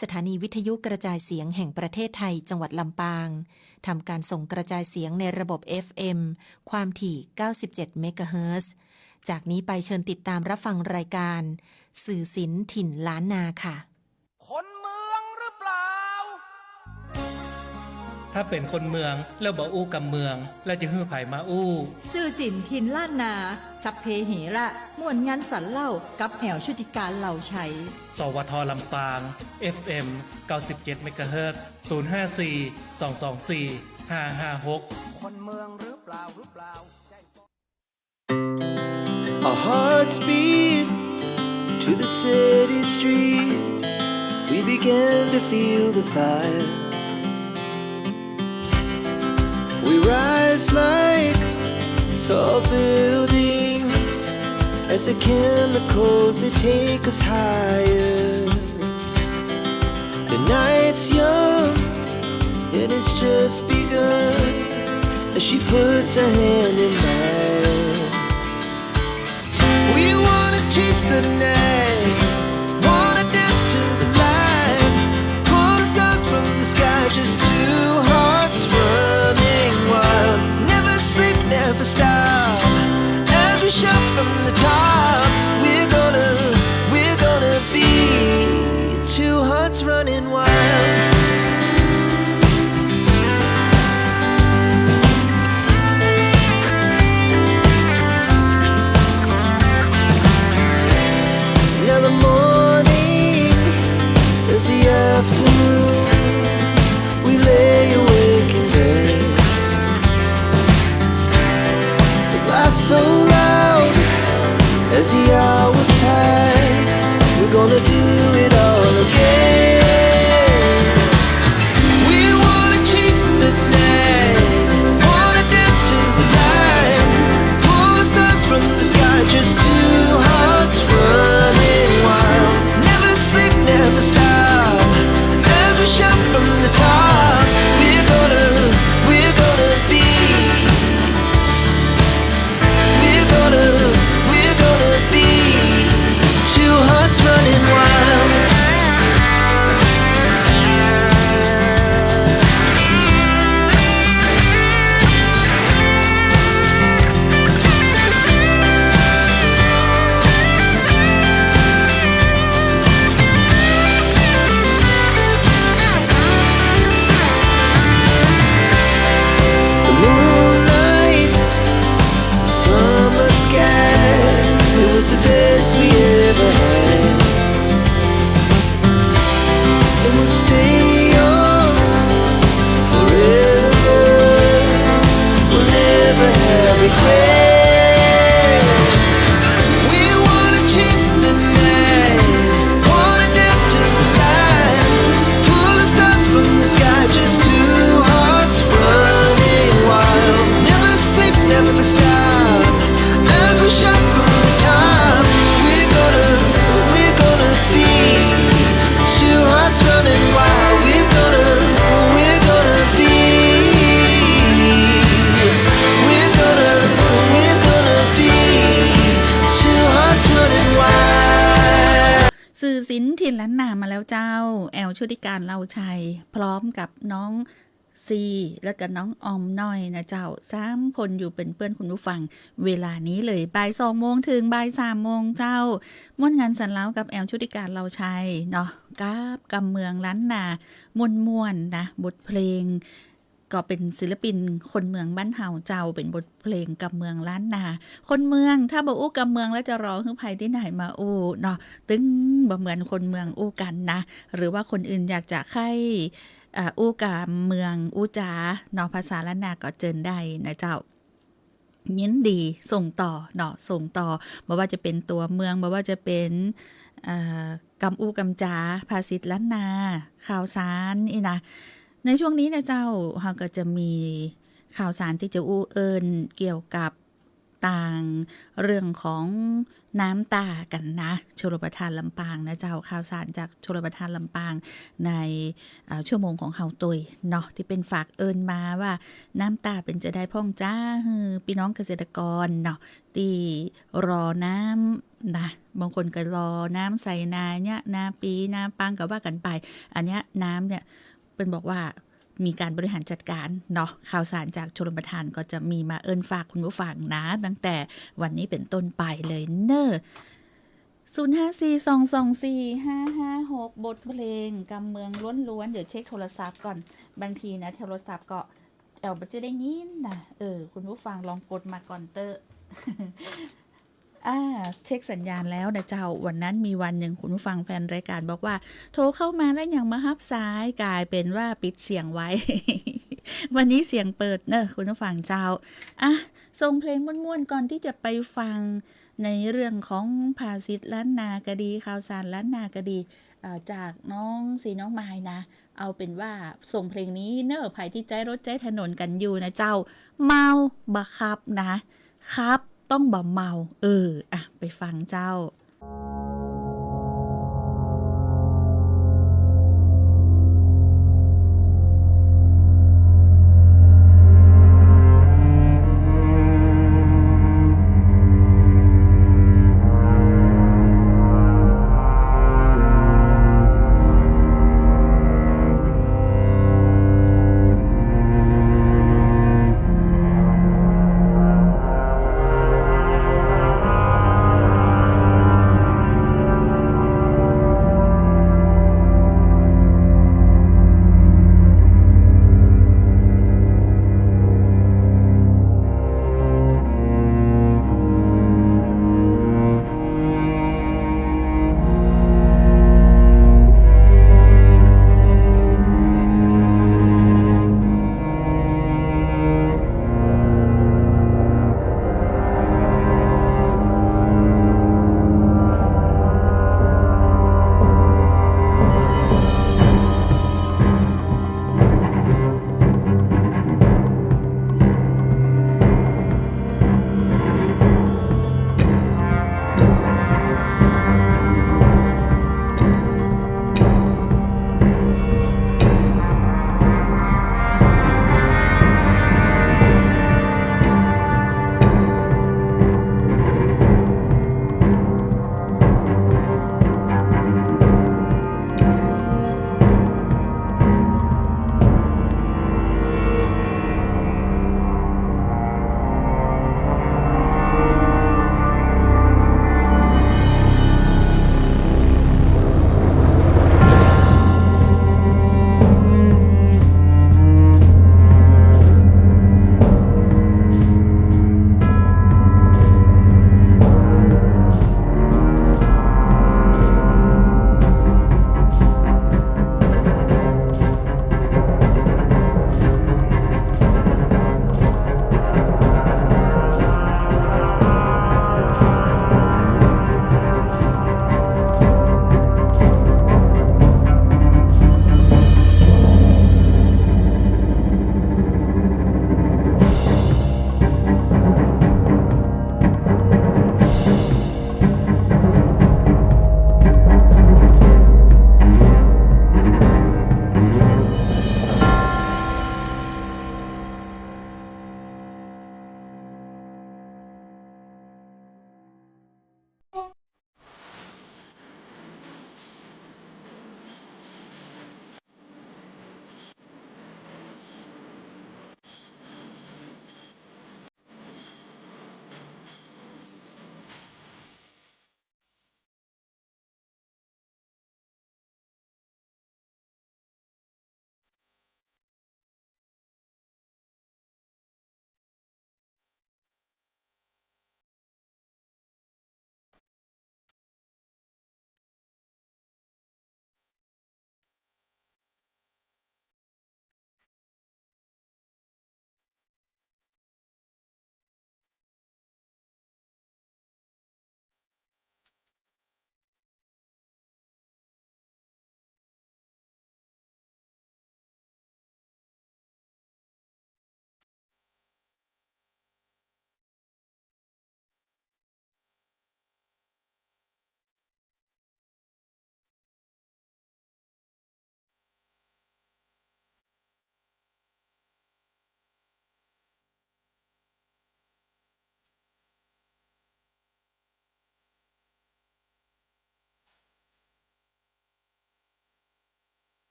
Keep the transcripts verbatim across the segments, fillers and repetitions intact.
สถานีวิทยุกระจายเสียงแห่งประเทศไทย จังหวัดลำปาง ทำการส่งกระจายเสียงในระบบ เอฟ เอ็ม ความถี่ เก้าสิบเจ็ด เมกะเฮิรตซ์ จากนี้ไปเชิญติดตามรับฟังรายการ สื่อศิลป์ถิ่นล้านนาค่ะ คนเมืองหรือเปล่า ถ้าเป๋นคนเมืองแล้วบ่อู้กำเมือง แล้วจะหื้อใผมาอู้ สื่อศิลป์ถิ่นล้านนา สัพเพเหระ ม่วนงันสรรเล่า กับแอ๋วชุติการ เหล่าชัย สวท ลำปาง เอฟ เอ็ม เก้าสิบเจ็ด เมกะเฮิรตซ์ ศูนย์ ห้า สี่ สอง สอง สี่ ห้า ห้า หก คนเมืองหรือเปล่า หรือเปล่า แจ้ง Our hearts beat to the city streets. We began to feel the fire. We rise like tall buildings as the chemicals, they take us higher. The night's young and it's just begun as she puts her hand in mine. We wanna chase the night, wanna dance to the light, pull the stars from the sky, just two hearts running wild. Never sleep, never stop, as we shout from the top. We're gonna, we're gonna be two hearts running wild. Now the morning is the afternoon. We lay awake in bed. It laughs so loud as the hours pass. We're gonna do it all again. We wanna chase the night, wanna dance to the light, pull the stars from the sky, just two hearts running wild. Never sleep, never stop, as we shout from the top. We're gonna, we're gonna be, we're gonna, we're gonna be two hearts running wild. สื่อศิลป์ถิ่นล้านนามาแล้วเจ้า แอล ชุติการ เลาชัย พร้อมกับน้อง ซี และก็น้องออมน้อยนะเจ้า สามคนอยู่เป๋นเปื้อนคุณผู้ฟัง เวลานี้เลย บ่ายสองโมงเถิงบ่ายสามโมงเจ้า ม่วนงันสรรเล่ากับแอล ชุติการ เลาชัยเนาะ กับกำเมืองล้านนา ม่วนๆ นะ บทเพลง ก็เป๋นศิลปินคนเมืองบ้านเฮาเจ้า เป๋นบทเพลงกำเมืองล้านนา คนเมือง ถ้าบ่อู้กำเมืองแล้วจะรอหื้อใผตี้ไหนมาอู้เนาะ ตึงบ่เหมือนคนเมืองอู้กั๋นนะ หรือว่าคนอื่นอยากจะใค่ อ่า อู้กำเมืองอู้จ๋าเนาะ ภาษาล้านนาก็เจิญได้นะเจ้า ยินดีส่งต่อเนาะ ส่งต่อ บ่ว่าจะเป๋นตั๋วเมือง บ่ว่าจะเป๋น เอ่อ กำอู้กำจ๋า ภาษิตล้านนา ข่าวสารอี้นะ ในช่วงนี้นะเจ้า เฮาก็จะมีข่าวสารตี้จะอู้เอิ้นเกี่ยวกับ ตางเรื่องของน้ำต้ากั๋นนะ ชลประทานลำปางนะเจ้า ข่าวสารจากชลประทานลำปางใน เอ่อ ชั่วโมงของเฮาตวยเนาะ ตี้เปิ้นฝากเอิ้นมาว่าน้ำต้าเป๋นจะใดพ่องจ๊ะ หื้อปี้น้องเกษตรกรเนาะ ตี้รอน้ำนะ บางคนก็รอน้ำใส่นาเยียะ นาปี นาปังก็ว่ากั๋นไป อันเนี้ยน้ำเนี่ย เปิ้นบอกว่ามีก๋านบริหารจัดก๋านเนาะ ข่าวสารจากชลประทานก็จะมีมาเอิ้นฝากคุณผู้ฟังนะ ตั้งแต่วันนี้เป๋นต้นไปเลยเน่อ ศูนย์ห้าสี่สองสองสี่ห้าห้าหก บทเพลงกำเมืองล้วนๆ เดี๋ยวเช็คโทรศัพท์ก่อน บางทีนะ โทรศัพท์ก็แอ่วบ่จะได้ยินนะ เออ คุณผู้ฟังลองกดมาก่อนเต๊อะ อ่า เช็คสัญญาณแล้วนะเจ้า วันนั้นมีวันหนึ่งคุณผู้ฟังแฟนรายการบอกว่า โทรเข้ามาแล้วยังบ่ฮับสาย ก๋ายเป๋นว่าปิดเสียงไว้ วันนี้เสียงเปิดเน่อคุณผู้ฟังเจ้า อ่ะ ส่งเพลงม่วนๆ ก่อนตี้จะไปฟังในเรื่องของภาษิตล้านนาก็ดี ข่าวสารล้านนาก็ดี เอ่อ จากน้องสีน้องมายนะ เอาเป๋นว่าส่งเพลงนี้เน่อ ใผตี้ใจ๊รถใจ๊ถนนกั๋นอยู่นะเจ้า เมาบ่ขับนะ ขับต้องบ่เมา เออ อ่ะ ไปฟังเจ้า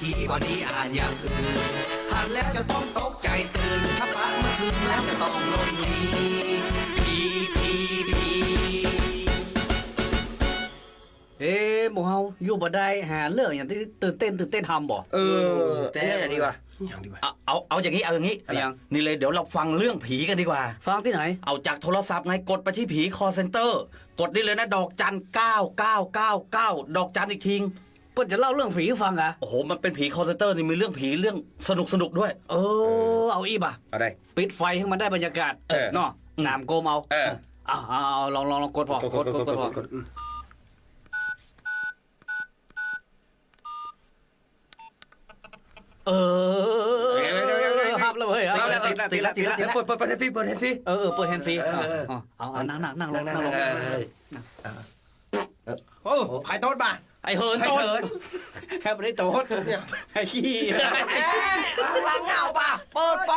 ผีบ่ดีอ่านอย่างอื่น หันแล้วจะต้องตกใจตื่น ถ้าปะเมื่อคืนแล้วจะต้องหลงหนี ผี ผี ผี เอ๊ะ หมู่เฮาอยู่บ่ได้ หาเรื่องอย่างตี้ตื่นเต้น ตื่นเต้นทำบ่ เออ แต่ เอ๊ะ อย่างนี้วะ อย่างนี้วะ เอา เอา เอาอย่างนี้ เอาอย่างนี้ อะไร ยัง นี่เลย เดี๋ยวเราฟังเรื่องผีกันดีกว่า ฟังตี้ไหน เอาจากโทรศัพท์ไง กดไปตี้ผี call center กดนี่เลยนะ ดอกจันเก้าเก้าเก้าเก้า ดอกจันอีกที เปิ้นจะเล่าเรื่องผีหื้อฟังอะ โอ้โห มันเป๋นผี call center นี่มีเรื่องผีเรื่องสนุกๆ ด้วย เออ เอาอี้บ่ะ เอาได้ ปิดไฟหื้อมันได้บรรยากาศ เออ เนาะ อืม ต๋ามโกมเอา เออ เอา เอา เอา ลอง ลอง ลองกดผ่อ กด กด กด กด กด อืม เออ เอ้ย เอ้ย เอ้ย เอ้ย ฮับแล้วเว้ย ฮับแล้ว ติดละ ติดละ ติดละ เปิด เปิด เปิดแฮนด์ฟรี เปิดแฮนด์ฟรี เออ เออ เปิดแฮนด์ฟรี เออ เออ เออ เอา เอา นั่ง นั่ง นั่งลง นั่ง นั่งลง เออ เออ โอ้ ใผโต๊ดบ่ะ ไอ้เหินโต๊ด แทบบ่ได้โต๊ด ไอ้ขี้ หลังเหงาบ่ะ เปิดไฟ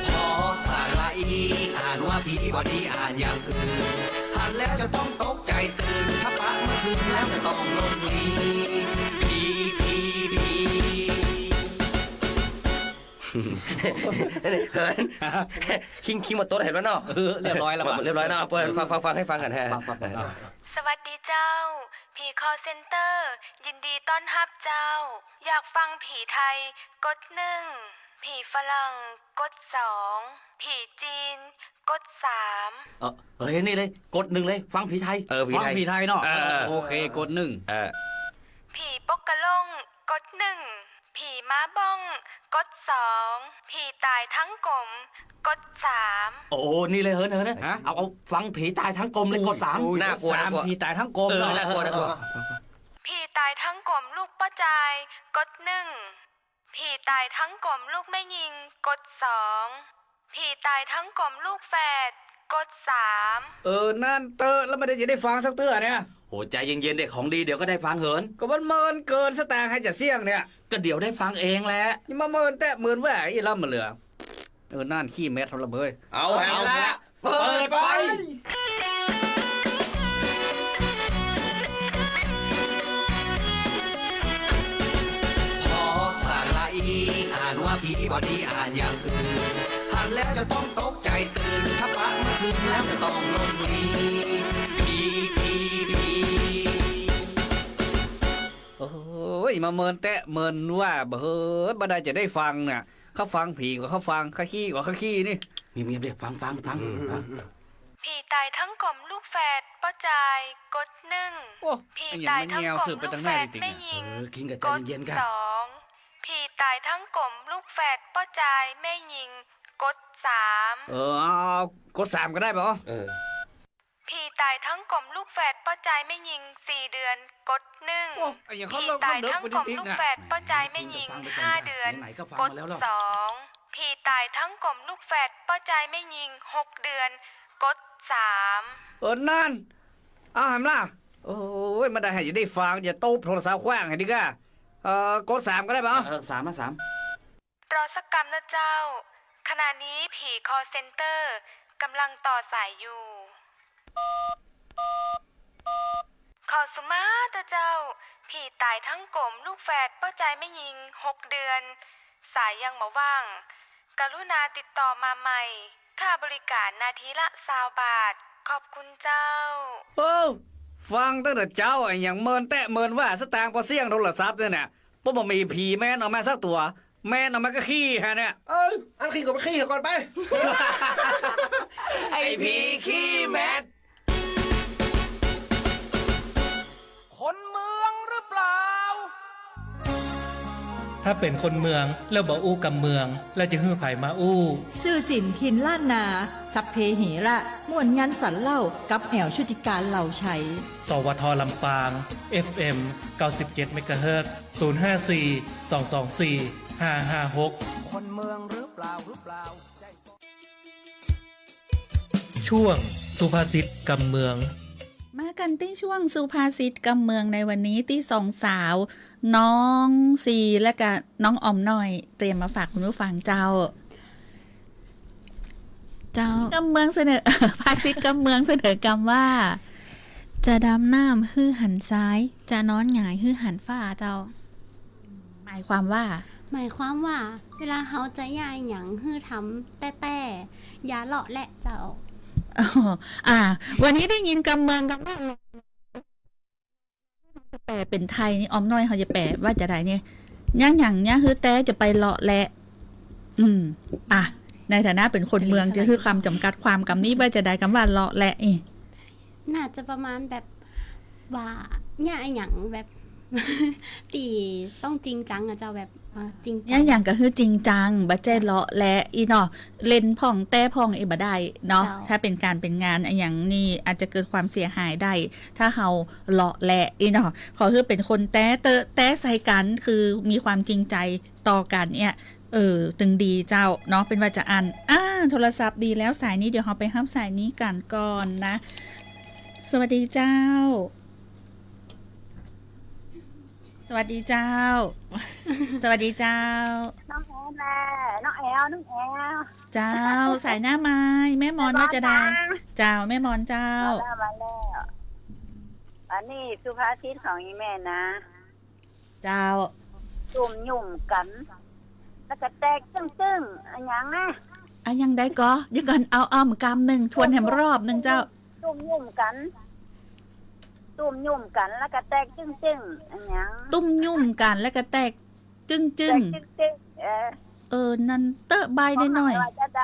ผอ สระอี อ่านว่าผีบ่ดี อ่านอย่างอื่น หันแล้วจะต้องตกใจตื่น ถ้าปะเมื่อคืนแล้วจะต้องหลงหนี ผี ผี ผี เหิน คิง คิงมาโต๊ดเห็นแล้วเนาะ เออ เรียบร้อยแล้วบ่ะ เรียบร้อยเนาะ เปิดฟัง ฟัง ฟังหื้อฟังกั๋นฮะ ฟัง ฟัง ฟัง สวัสดีเจ้า ผี call center ยินดีต้อนฮับเจ้า อยากฟังผีไทย กดหนึ่ง ผีฝรั่ง กดสอง ผีจีน กดสาม เออ เฮ้ย นี่เลย กดหนึ่งเลย ฟังผีไทย เออ ผีไทย ฟังผีไทยเนาะ เออ โอเค กดหนึ่ง เออ ผีปกกะล่ง กดหนึ่ง ผีม้าบ้อง กดสอง ผีต๋ายทั้งก๋ม กดสาม โอ้ นี่เลย เหิน เหิน เหิน ฮะ เอา เอา ฟังผีต๋ายทั้งก๋มเลย กดสาม อุ้ย น่ากลัว สาม น่ากลัว ผีต๋ายทั้งก๋ม เออ เนาะ น่ากลัว น่ากลัว ผีต๋ายทั้งก๋มลูกป้อจาย กดหนึ่ง ผีต๋ายทั้งก๋มลูกแม่ญิง กดสอง ผีต๋ายทั้งก๋มลูกแฝด กดสาม เออ นั่นเต๊อะ แล้วมันจะได้ฟังสักเตื้อเนี่ย โห ใจเย็นๆ เด็ก ของดีเดี๋ยวก็ได้ฟังเหิน ก็มันเมินเกินสตางค์ ใผจะเสี่ยงเนี่ย ก็เดี๋ยวได้ฟังเองแหละ นี่มาเมินแต๊ะเมินว่าอี้ละมาเหลือ เออ นั่นขี้แมดทำละเบย เอา เอาละ เปิดไฟ ผอ สระอี อ่านว่าผีบ่ดี อ่านอย่างอื่น หันแล้วจะต้องตกใจตื่น ถ้าปะเมื่อคืนแล้วจะต้องหลงหนี ผี ผี ผี โอ้ย มาเมินแต๊ะเมินว่า บ่เหิน บ่ได้จะได้ฟังน่ะ ข้าฟังผีกว่าข้าฟัง ข้าขี้กว่าข้าขี้นี่ เงียบๆ เด้ ฟัง ฟัง ฟัง อืม ฟัง ผีต๋ายทั้งก๋มลูกแฝดป้อจาย กดหนึ่ง โอ้ ผีต๋ายทั้งก๋มลูกแฝดแม่ญิง เออ กิ๋นกาแฟเย็นๆ ก่า กดสอง ผีต๋ายทั้งก๋มลูกแฝดป้อจายแม่ญิง กดสาม เออ เอา เอา กดสามก็ได้เปล่า เออ ผีต๋ายทั้งก๋มลูกแฝดป้อจายแม่ญิง สี่เดือน กดหนึ่ง โอ้ ไอ้อย่างเขาเลิก ผีต๋ายทั้งก๋มลูกแฝดป้อจายแม่ญิง ห้าเดือน กดสอง ผีต๋ายทั้งก๋มลูกแฝดป้อจายแม่ญิง หกเดือน กดสาม เออ นั่น เอาหันมา โอ้ย มาได้หื้อจะได้ฟัง จะโต๊ะโทรศัพท์ขว้างหื้อดีกว่า เออ กดสามก็ได้เปล่า เออ สามนะ สาม รอสักกำนะเจ้า ขณะนี้ผี call center กำลังต่อสายอยู่ ขอสุมาเต๊อะเจ้า ผีต๋ายทั้งก๋มลูกแฝดป้อจายแม่ญิง หกเดือน สายยังบ่ว่าง กรุณาติดต่อมาใหม่ ค่าบริการนาทีละซาวบาท ขอบคุณเจ้า โอ้ ฟังตั้งแต่เจ๊า ไอ้อย่างเมินแต๊ะเมินว่า สตางค์ปอเสี่ยงโทรศัพท์เนี่ยนะ ปอบ่มีผีแมนออกมาสักตั๋ว แมนออกมาก็ขี้ฮะเนี่ย เอ้ย อั้นขี้ก็ไปขี้ก่อนไป ไอ้ผีขี้แมด คนเมืองหรือเปล่า ถ้าเป๋นคนเมืองแล้วบ่อู้กำเมือง แล้วจะหื้อใผมาอู้ ซื่อสินถิ่นล้านนา สัพเพเหระ ม่วนงันสันเล่า กับแอ๋วชุติการ เหล่าไชย สวท ลำปาง เอฟเอ็ม เก้าสิบเจ็ด เมกะเฮิรตซ์ ศูนย์ห้าสี่ สองสองสี่ ห้าห้าหก คนเมืองหรือเปล่า หรือเปล่า ช่วงสุภาษิตกำเมือง มากั๋นตี้ช่วงสุภาษิตกำเมืองในวันนี้ตี้สองสาว น้องซีและก็น้องออมน้อย เตรียมมาฝากคุณผู้ฟังเจ้า เจ้า กำเมืองเสนอ ภาษิตกำเมืองเสนอกำว่า จะดำน้ำหื้อหันซ้าย จะนอนหงายหื้อหันฟ้าเจ้า หมายความว่า หมายความว่า เวลาเฮาจะเยียะหยังหื้อทำแต๊ๆ อย่าเลาะแหละเจ้า อ๋อ อ่า วันนี้ได้ยินกำเมืองกำว่า จะแปลเป๋นไทยนี่ ออมน้อยเฮาจะแปลว่าจะใดเนี่ย เยียะหยังเยียะหื้อแต๊ จะไปเลาะแหละ อืม อ่ะ ในฐานะเป๋นคนเมือง จะหื้อความจ๋ำกัดความกำนี้ว่าจะใด กำว่าเลาะแหละนี่ น่าจะประมาณแบบว่า เยียะอะหยังแบบ ตี้ต้องจริงจังอะเจ้า แบบ เออ จริงจัง เยียะหยังก็หื้อจริงจัง บ่ใจ้เลาะแหละอี้เนาะ เล่นพ่องแต๊พ่องอี้บ่ได้เนาะ เจ้า ถ้าเป๋นก๋านเป๋นงานอะหยังนี่ อาจจะเกิดความเสียหายได้ ถ้าเฮาเลาะแหละอี้เนาะ ขอหื้อเป๋นคนแต๊เต๊อะแต๊ใส่กั๋น คือมีความจริงใจ๋ต่อกั๋นเนี่ย เออ ตึงดีเจ้าเนาะ เป๋นว่าจะอั้น อ่า โทรศัพท์ดีแล้วสายนี้ เดี๋ยวเฮาไปฮับสายนี้กั๋นก่อนนะ สวัสดีเจ้า สวัสดีเจ้า สวัสดีเจ้า น้องแอลแหละ น้องแอล น้องแอล เจ้า สายหน้าไม้ แม่มอนว่าจะใด เจ้า แม่มอนเจ้า มาแล้ว มาแล้ว อันนี้สุภาษิตของอีแม่นะ เจ้า ตุ้มยุ่มกั๋น แล้วก็แตกตึ้งๆ อะหยังนะ อะหยังใดก่อ เดี๋ยวก่อน เอา เอากำนึ่ง ทวนแหมรอบนึ่งเจ้า ตุ้มยุ่มกั๋น ตุ้มยุ่มกั๋น แล้วก็แตกตึ้งๆ อะหยัง ตุ้มยุ่มกั๋น แล้วก็แตกตึ้งๆ แตกตึ้งๆ เออ เออ นั้นเต๊อะ ใบ้ได้หน้อย ว่าจะใด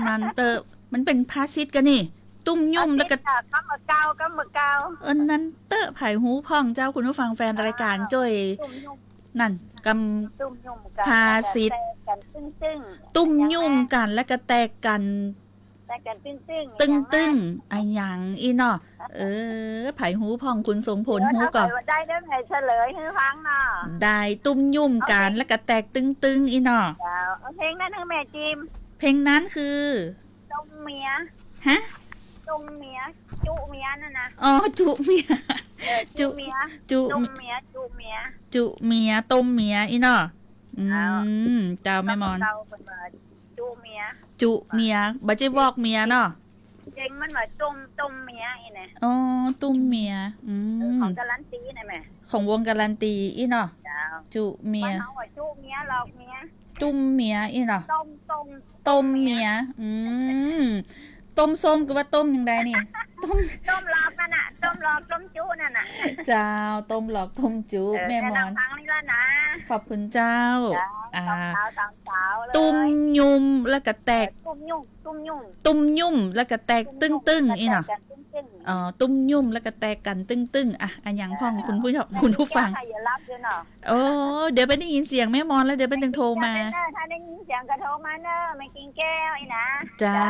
นั้นเต๊อะ มันเป๋นภาษิตกานี่ ตุ้มยุ่มแล้วก็ กำบ่าเก่า กำบ่าเก่า เออ นั้นเต๊อะ ใผฮู้พ่องเจ้า คุณผู้ฟังแฟนรายการ อ่า จ้วย ตุ้มยุ่ม นั่น กำ ตุ้มยุ่มกั๋น ภาษิต แล้วก็แตกกั๋นตึ้งๆ ตุ้มยุ่มกั๋น แล้วก็แตกกั๋น แตกกั๋นตึ้งๆ ตึ้งๆ อะหยังอี้เนาะ เออ ใผฮู้พ่อง คุณทรงพลฮู้ก่อ เดี๋ยวถ้าใผได้ เดี๋ยวแม่เฉลยหื้อฟังเนาะ ได้ ตุ้มยุ่มกั๋น แล้วก็แตกตึ้งๆ อี้เนาะ เจ้า เอาเพลงนั้นหื้อแม่จิม เพลงนั้นคือ ต้มเมีย ฮะ ต้มเมีย จุเมียนั่นนะ อ๋อ จุเมีย เออ จุ จุเมีย จุ ต้มเมีย จุเมีย จุเมีย ต้มเมีย อี้เนาะ อืม เจ้า เจ้าแม่มอน เก่าเปิ้นว่าจุเมีย จุเมีย บ่ใจ้วอกเมียเนาะ เจ๋งมันว่าต้ม ต้มเมียอี้นะ อ๋อ ตุ้มเมีย อืม เออ ของการันตีนะแม่ ของวงการันตีอี้เนาะ เจ้า จุเมีย บ้านเฮาว่าจุเมีย หลอกเมีย ตุ้มเมียอี้เนาะ ต้ม ต้ม ต้มเมีย อืม ต้มส้มก็ว่าต้มอย่างใดนี่ ต้ม ต้มหลอกนั่นน่ะ ต้มหลอก ต้มจุนั่นน่ะ เจ้า ต้มหลอก ต้มจุ เออ แม่มอน แม่ลำพังนี่ละนะ ขอบคุณเจ้า เจ้า อ่า สาวๆ สาวๆ เลย ตุ้มยุ่มแล้วก็แตก เออ ตุ้มยุ่ม ตุ้มยุ่ม ตุ้มยุ่มแล้วก็แตกตึ้งๆ อี้เนาะ ตุ้มยุ่มแล้วก็แตกกั๋นตึ้งๆ อ๋อ ตุ้มยุ่มแล้วก็แตกกั๋นตึ้งๆ อ่ะ อะหยังพ่อง เออ คุณผู้ชม คุณผู้ฟัง แม่กินแก้วใครอย่ารับด้วยเนาะ โอ้ เดี๋ยวไปได้ยินเสียงแม่มอนแล้ว เดี๋ยวไปถึงโทรมา แม่กินแก้วเด้อ ถ้าได้ยินเสียงก็โทรมาเน้อ แม่กินแก้วอี้นะ เจ้า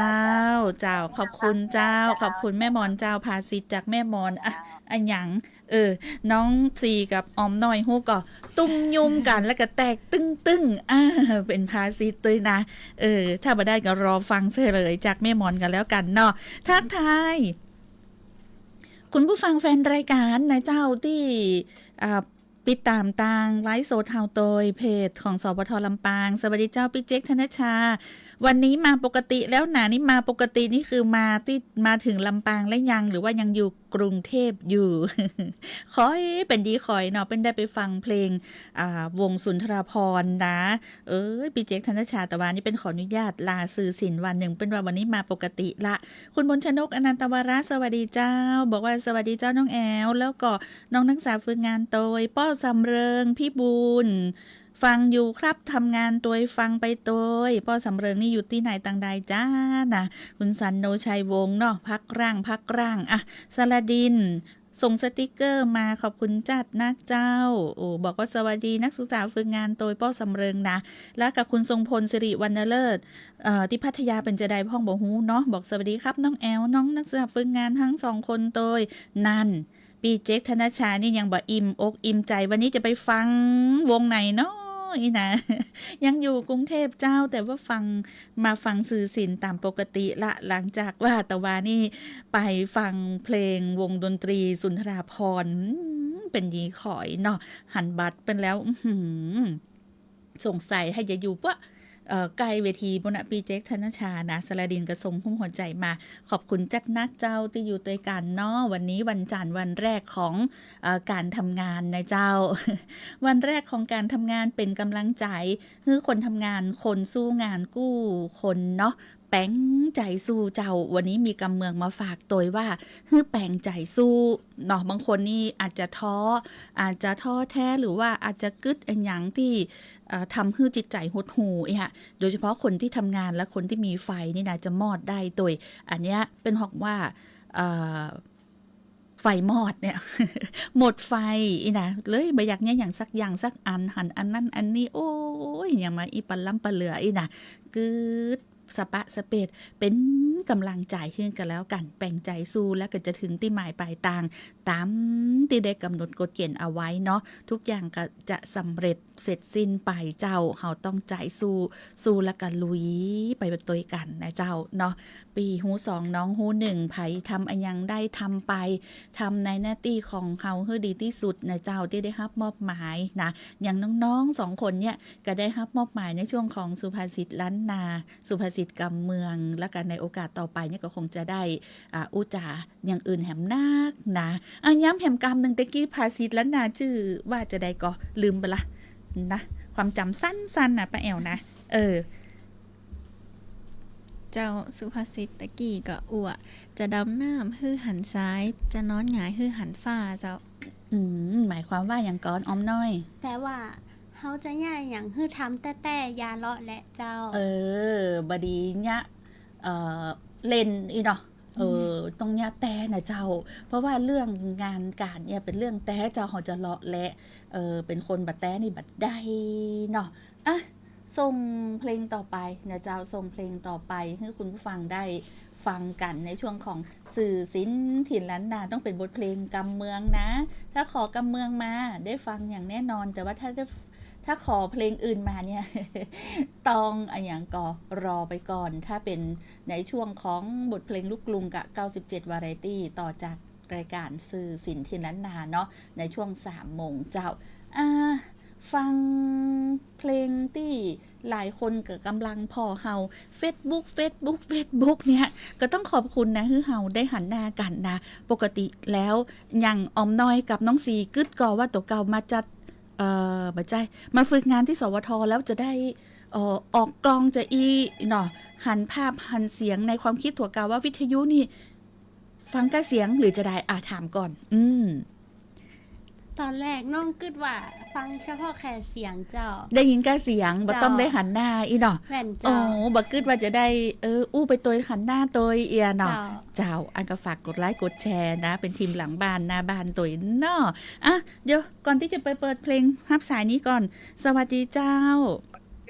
เจ้า เจ้า ขอบคุณเจ้า เจ้า ขอบคุณแม่มอนเจ้า ภาษิตจากแม่มอน อ่ะ เจ้า อะหยัง เออ น้องซีกับออมน้อยฮู้ก่อ ตุ้มยุ่มกั๋นแล้วก็แตกตึ้งๆ อ่า เป๋นภาษิตตวยนะ เออ ถ้าบ่ได้ก็รอฟังเฉลยจากแม่มอนกั๋นแล้วกั๋นเนาะ ทักทาย คุณผู้ฟังแฟนรายการนะเจ้า ตี้ อ่า ติดต๋ามตางไลฟ์สดเฮาโดยเพจของ สปท ลำปาง สวัสดีเจ้า ปิ๊กเจ๊ก ธนชชา วันนี้มาปกติแล้วนะ นี่มาปกตินี่คือมาตี้ มาถึงลำปางแล้วยัง หรือว่ายังอยู่กรุงเทพอยู่ ขอหื้อเป๋นดีขอยเนาะ เปิ้นได้ไปฟังเพลง อ่า วงสุนทราภรณ์นะ เอ้ย ปิ๊กเจ๊ก ธนชชา ตะวานี้เปิ้นขออนุญาตลาสื่อศิลป์วันนึ่ง เปิ้นว่าวันนี้มาปกติละ คุณมนชนก อนันตวร สวัสดีเจ้า บอกว่าสวัสดีเจ้าน้องแอล แล้วก็น้องนักศึกษาฝึกงานโตย ป้อสำเริง พี่บุญ ฟังอยู่ครับ ทำงานโตย ฟังไปโตย ป้อสำเริงนี่อยู่ตี้ไหนตางใดจ้านะ คุณสันโนชัยวงศ์เนาะ พักร่าง พักร่าง อ่ะ สระดิน ส่งสติกเกอร์มา ขอบคุณจัดนะเจ้า โอ้ บอกว่าสวัสดีนักศึกษาฝึกงานโตย ป้อสำเริงนะ แล้วกับคุณทรงพล สิริวรรณเลิศ เอ่อ ตี้พัทยาเป๋นจะใดพ่องบ่ฮู้เนาะ บอกสวัสดีครับน้องแอล น้องนักศึกษาฝึกงานทั้งสองคนโตย นั่น ปิ๊กเจ๊ก ธนชชา นี่ยังบ่อิ่มอกอิ่มใจ๋ วันนี้จะไปฟังวงไหนเนาะ อี้นะ ยังอยู่กรุงเทพเจ้า แต่ว่าฟัง มาฟังสื่อศิลป์ต๋ามปกติละ หลังจากว่าตะวานี้ไปฟังเพลงวงดนตรีสุนทราภรณ์ อืม เป๋นดีขอยเนาะ หันบัตรเปิ้นแล้ว อื้อหือ สงสัยใค่จะอยู่ปะ เอ่อ ใก้เวทีปู้นนะ ปี้เจ๊ก ธนชา นะ สระดินก็ส่งฮูปหัวใจ๋มา ขอบคุณจัดนักเจ้าตี้อยู่ตวยกั๋นเนาะ วันนี้วันจั๋นทร์วันแรกของ เอ่อ ก๋านทำงานนะเจ้า วันแรกของก๋านทำงานเป๋นก๋ำลังใจ๋ หื้อคนทำงาน คนสู้งานกู้คนเนาะ แป๋งใจ๋สู้เจ้า วันนี้มีกำเมืองมาฝากตวยว่า หื้อแป๋งใจ๋สู้เนาะ บางคนนี่อาจจะท้อ อาจจะท้อแท้ หรือว่าอาจจะกึ๊ดอะหยังตี้ เอ่อ ทำหื้อจิตใจ๋หดหู่เนี่ย โดยเฉพาะคนตี้ทำงานและคนตี้มีไฟนี่นะ จะมอดได้ตวย อันเนี้ยเปิ้นฮ้องว่า เอ่อ ไฟมอดเนี่ย หมดไฟอี้นะ เลยบ่อยากเยียะหยังสักอย่างสักอัน หันอันนั้นอันนี้ โอ๊ย หยังมาอี้ปะล้ำปะเหลืออี้นะ กึ๊ดสะปะสะเปด เป๋นก๋ำลังใจ๋หื้อกั๋นแล้วกั๋น แป๋งใจ๋สู้ แล้วก็จะเถิงตี้หมายปลายตาง ต๋ามตี้ได้ก๋ำหนดกฎเก๋ณฑ์เอาไว้เนาะ ทุกอย่างก็จะสำเร็จเสร็จสิ้นไปเจ้า เฮาต้องใจ๋สู้ สู้แล้วก็ลุยไปตวยกั๋นนะเจ้าเนาะ ปี้ฮู้สองน้องฮู้หนึ่ง ใผทำอะหยังได้ทำไป ทำในหน้าตี้ของเฮาหื้อดีตี้สุดนะเจ้า ตี้ได้ฮับมอบหมายนะ อย่างน้องๆ สองคนเนี่ยก็ได้ฮับมอบหมายในช่วงของสุภาษิตล้านนา สุภาษิตกำเมือง แล้วก็ในโอกาสต่อไปเนี่ยก็คงจะได้ อ่า อู้จ๋าอย่างอื่นแหมนักนะ อ่ะ ย้ำแหมกำนึ่ง ตะกี้ภาษิตล้านนาจื้อว่าจะใดก่อ ลืมไปละนะ ความจ๋ำสั้นๆ นะ ป้าแอ๋วนะ เออ เจ้า สุภาษิตตะกี้ก็อู้ว่า จะดำน้ำหื้อหันซ้าย จะนอนหงายหื้อหันฟ้าเจ้า อืม หมายความว่าหยังก่อ ออมน้อย แปลว่า เฮาจะเยียะหยังหื้อทำแต๊ๆ อย่าเลาะแหละเจ้า เออ บ่ดีเยียะ เอ่อ เล่นอี้เนาะ เออ อืม ต้องเยียะแต๊นะเจ้า เพราะว่าเรื่องงานก๋านเนี่ยเป๋นเรื่องแต๊เจ้า เฮาจะเลาะแหละ เออ เป๋นคนบ่แต๊นี่บ่ได้เนาะ อ่ะ ส่งเพลงต่อไปนะเจ้า ส่งเพลงต่อไปหื้อคุณผู้ฟังได้ฟังกั๋นในช่วงของสื่อศิลป์ถิ่นล้านนา ต้องเป๋นบทเพลงกำเมืองนะ ถ้าขอกำเมืองมาได้ฟังอย่างแน่นอน แต่ว่าถ้าจะ ถ้าขอเพลงอื่นมาเนี่ย ต้องอะหยังก่อ รอไปก่อน ถ้าเป๋นในช่วงของบทเพลงลูกกรุงกะ เก้าสิบเจ็ด วาไรตี้ ต่อจากรายก๋านสื่อศิลป์ถิ่นล้านนาเนาะ ในช่วงสามโมงเจ้า อ่า ฟังเพลงตี้หลายคนก็ก๋ำลังผ่อเฮา เฟซบุ๊ก เฟซบุ๊ก เฟซบุ๊ก เนี่ย ก็ต้องขอบคุณนะ หื้อเฮาได้หันหน้ากั๋นนะ ปกติแล้วอย่างออมน้อยกับน้องซีกึ๊ดก่อว่าตั๋วเก่ามาจัด เอ่อ บ่ใจ้ มาฝึกงานตี้ สวท แล้วจะได้ เอ่อ ออกกล้องจะอี้เนาะ หันภาพหันเสียง ในความกึ๊ดตั๋วเก่าว่าวิทยุนี่ฟังก้าเสียงหรือจะใด อ่ะ ถามก่อน อืม ต๋อนแรกน้องกึ๊ดว่าฟังเฉพาะแค่เสียงเจ้า ได้ยินก้าเสียง บ่ต้องได้หันหน้าอี้เนาะ แม่นเจ้า โอ้ บ่กึ๊ดว่าจะได้ เออ อู้ไปตวยหันหน้าตวยเอี้ยเนาะ เจ้า เจ้า อันก็ฝากกดไลก์กดแชร์นะ เป๋นทีมหลังบ้านหน้าบ้านตวยเนาะ อ่ะ เดี๋ยวก่อนตี้จะไปเปิดเพลง ฮับสายนี้ก่อน สวัสดีเจ้า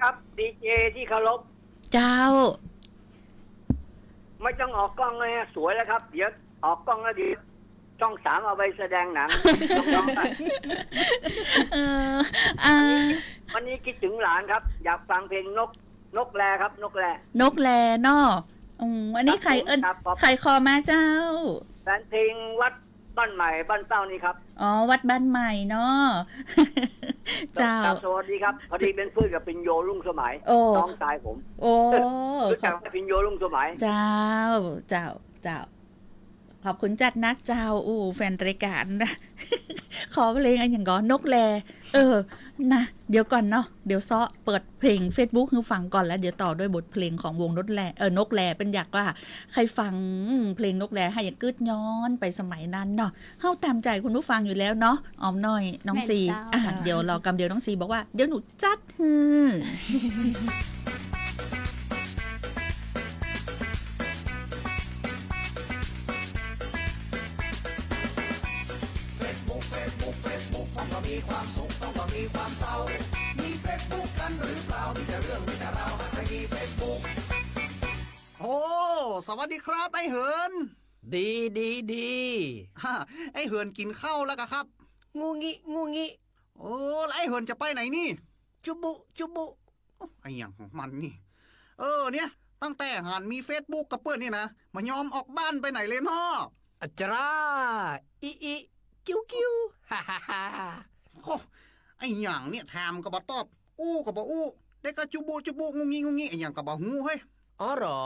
ครับ ดีเจที่เคารพ เจ้า ไม่ต้องออกกล้องเลยฮะ สวยแล้วครับ เดี๋ยวออกกล้องแล้วเดี๋ยวช่องสามเอาไปแสดงหนัง น้องๆ ครับ เออ อ่า วันนี้ วันนี้คิดถึงหลานครับ อยากฟังเพลงนก นกแลครับ นกแล นกแลเนาะ อืม อันนี้ ครับ ใผ ผม เอิ้น ครับ ขอบ ใผขอมาเจ้า แฟนเพลงวัดบ้านใหม่ บ้านเต้านี่ครับ อ๋อ วัดบ้านใหม่เนาะ เจ้า ครับ สวัสดีครับ พอดีเป็นเพื่อนกับพิญโญ รุ่งสมัย โอ้ น้องชายผม โอ้ รู้จักไหม พิญโญ รุ่งสมัย เจ้า เจ้า เจ้า ขอบคุณจัดนักเจ้า อู้ แฟนรายก๋านนะ ขอเพลงอะหยังก่อ นกแล เออ นะ เดี๋ยวก่อนเนาะ เดี๋ยวเซาะเปิดเพลงเฟซบุ๊กหื้อฟังก่อน แล้วเดี๋ยวต่อด้วยบทเพลงของวงนกแล เออ นกแล เปิ้นอยากว่าใค่ฟังเพลงนกแล หื้ออยากกึ๊ดย้อนไปสมัยนั้นเนาะ เฮาต๋ามใจ๋คุณผู้ฟังอยู่แล้วเนาะ ออมน้อย น้องซี แม่นเจ้า อ่ะ เดี๋ยวรอกำเดียว น้องซีบอกว่า เดี๋ยวหนูจัดหื้อ เฟซบุ๊ก เฟซบุ๊ก เฟซบุ๊ก ต้องก็มีความสุข ต้องก็มีความเศร้า มีเฟซบุ๊กกันหรือเปล่า มีแต่เรื่อง มีแต่ราว ใครมีเฟซบุ๊ก โอ้ สวัสดีครับ ไอ้เหิน ดี ดี ดี ฮ่า ไอ้เหินกิ๋นข้าวแล้วกะครับ งูงิ งูงิ โอ้ แล้วไอ้เหินจะไปไหนนี่ จุบุ จุบุ โอ้ อะหยังของมันนี่ เออ เนี่ย ตั้งแต่หันมีเฟซบุ๊กกับเปิ้นนี่นะ บ่ยอมออกบ้านไปไหนเลยเนาะ อะจารา อิ อิ กิ้ว กิ้ว ฮ่า ฮ่า ฮ่า โอ้ อะหยังเนี่ย ถามก็บ่ตอบ อู้ก็บ่อู้ ได้ก้าจุบุจุบุงุงิงุงิอะหยังก็บ่ฮู้เฮ้ย อ๋อเหรอ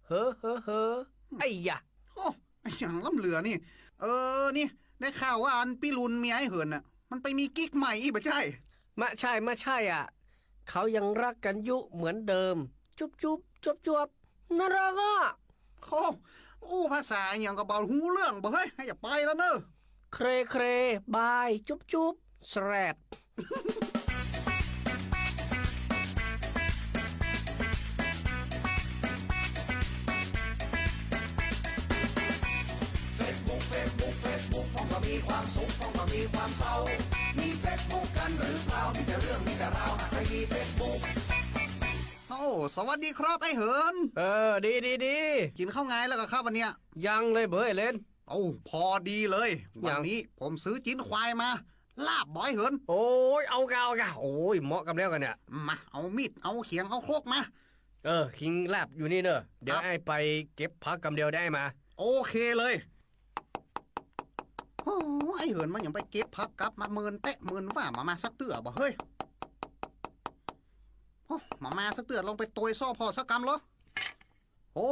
เฮ้อเฮ้อเฮ้อ ไอ้ยะ โอ้ อะหยังล้ำเหลือนี่ เออ นี่ ได้ข่าวว่าอันปี้ลุนเมียไอ้เหินน่ะ มันไปมีกิ๊กใหม่อี้บ่ใจ้ มะใจ้ มะใจ้อะ เขายังฮักกั๋นอยู่เหมือนเดิม จุบจุบจวบจวบ น่าฮักอะ โอ้ อู้ภาษาอะหยังก็บ่ฮู้เรื่องบ่เฮ้ย เฮาจะไปแล้วเน่อ เครเคร บาย จุบจุบ แสรด เฟซบุ๊ก เฟซบุ๊ก เฟซบุ๊ก พ่องก็มีความสุข พ่องก็มีความเศร้า มีเฟซบุ๊กกั๋นหรือเปล่า มีแต่เรื่อง มีแต่ราว หากใผมีเฟซบุ๊ก โอ้ สวัสดีครับไอ้เหิน เออ ดี ดี ดี กิ๋นข้าวงายแล้วก่อครับวันเนี้ย ยังเลยเบ้ยเลน โอ้ พอดีเลย หยัง วันนี้ผมซื้อจิ๊นควายมา ลาบบ่ไอ้เหิน โอ้ย เอาก่า เอาก่า โอ้ย เหมาะกำแล้วกั๋นเนี่ย มา เอามีด เอาเขียง เอาครกมา เออ คิงลาบอยู่นี่เน่อ เดี๋ยว ครับ อ้ายไปเก็บผักกำเดียวได้มา โอเคเลย โอ้ ไอ้เหินมันยังไปเก็บผักกลับมาเมินแต๊ะเมินว่า มา มาสักเตื้อบ่เฮ้ย โอ้ มา มาสักเตื้อ ลองไปโตยซ้อพ่อสักกำเหรอ โอ้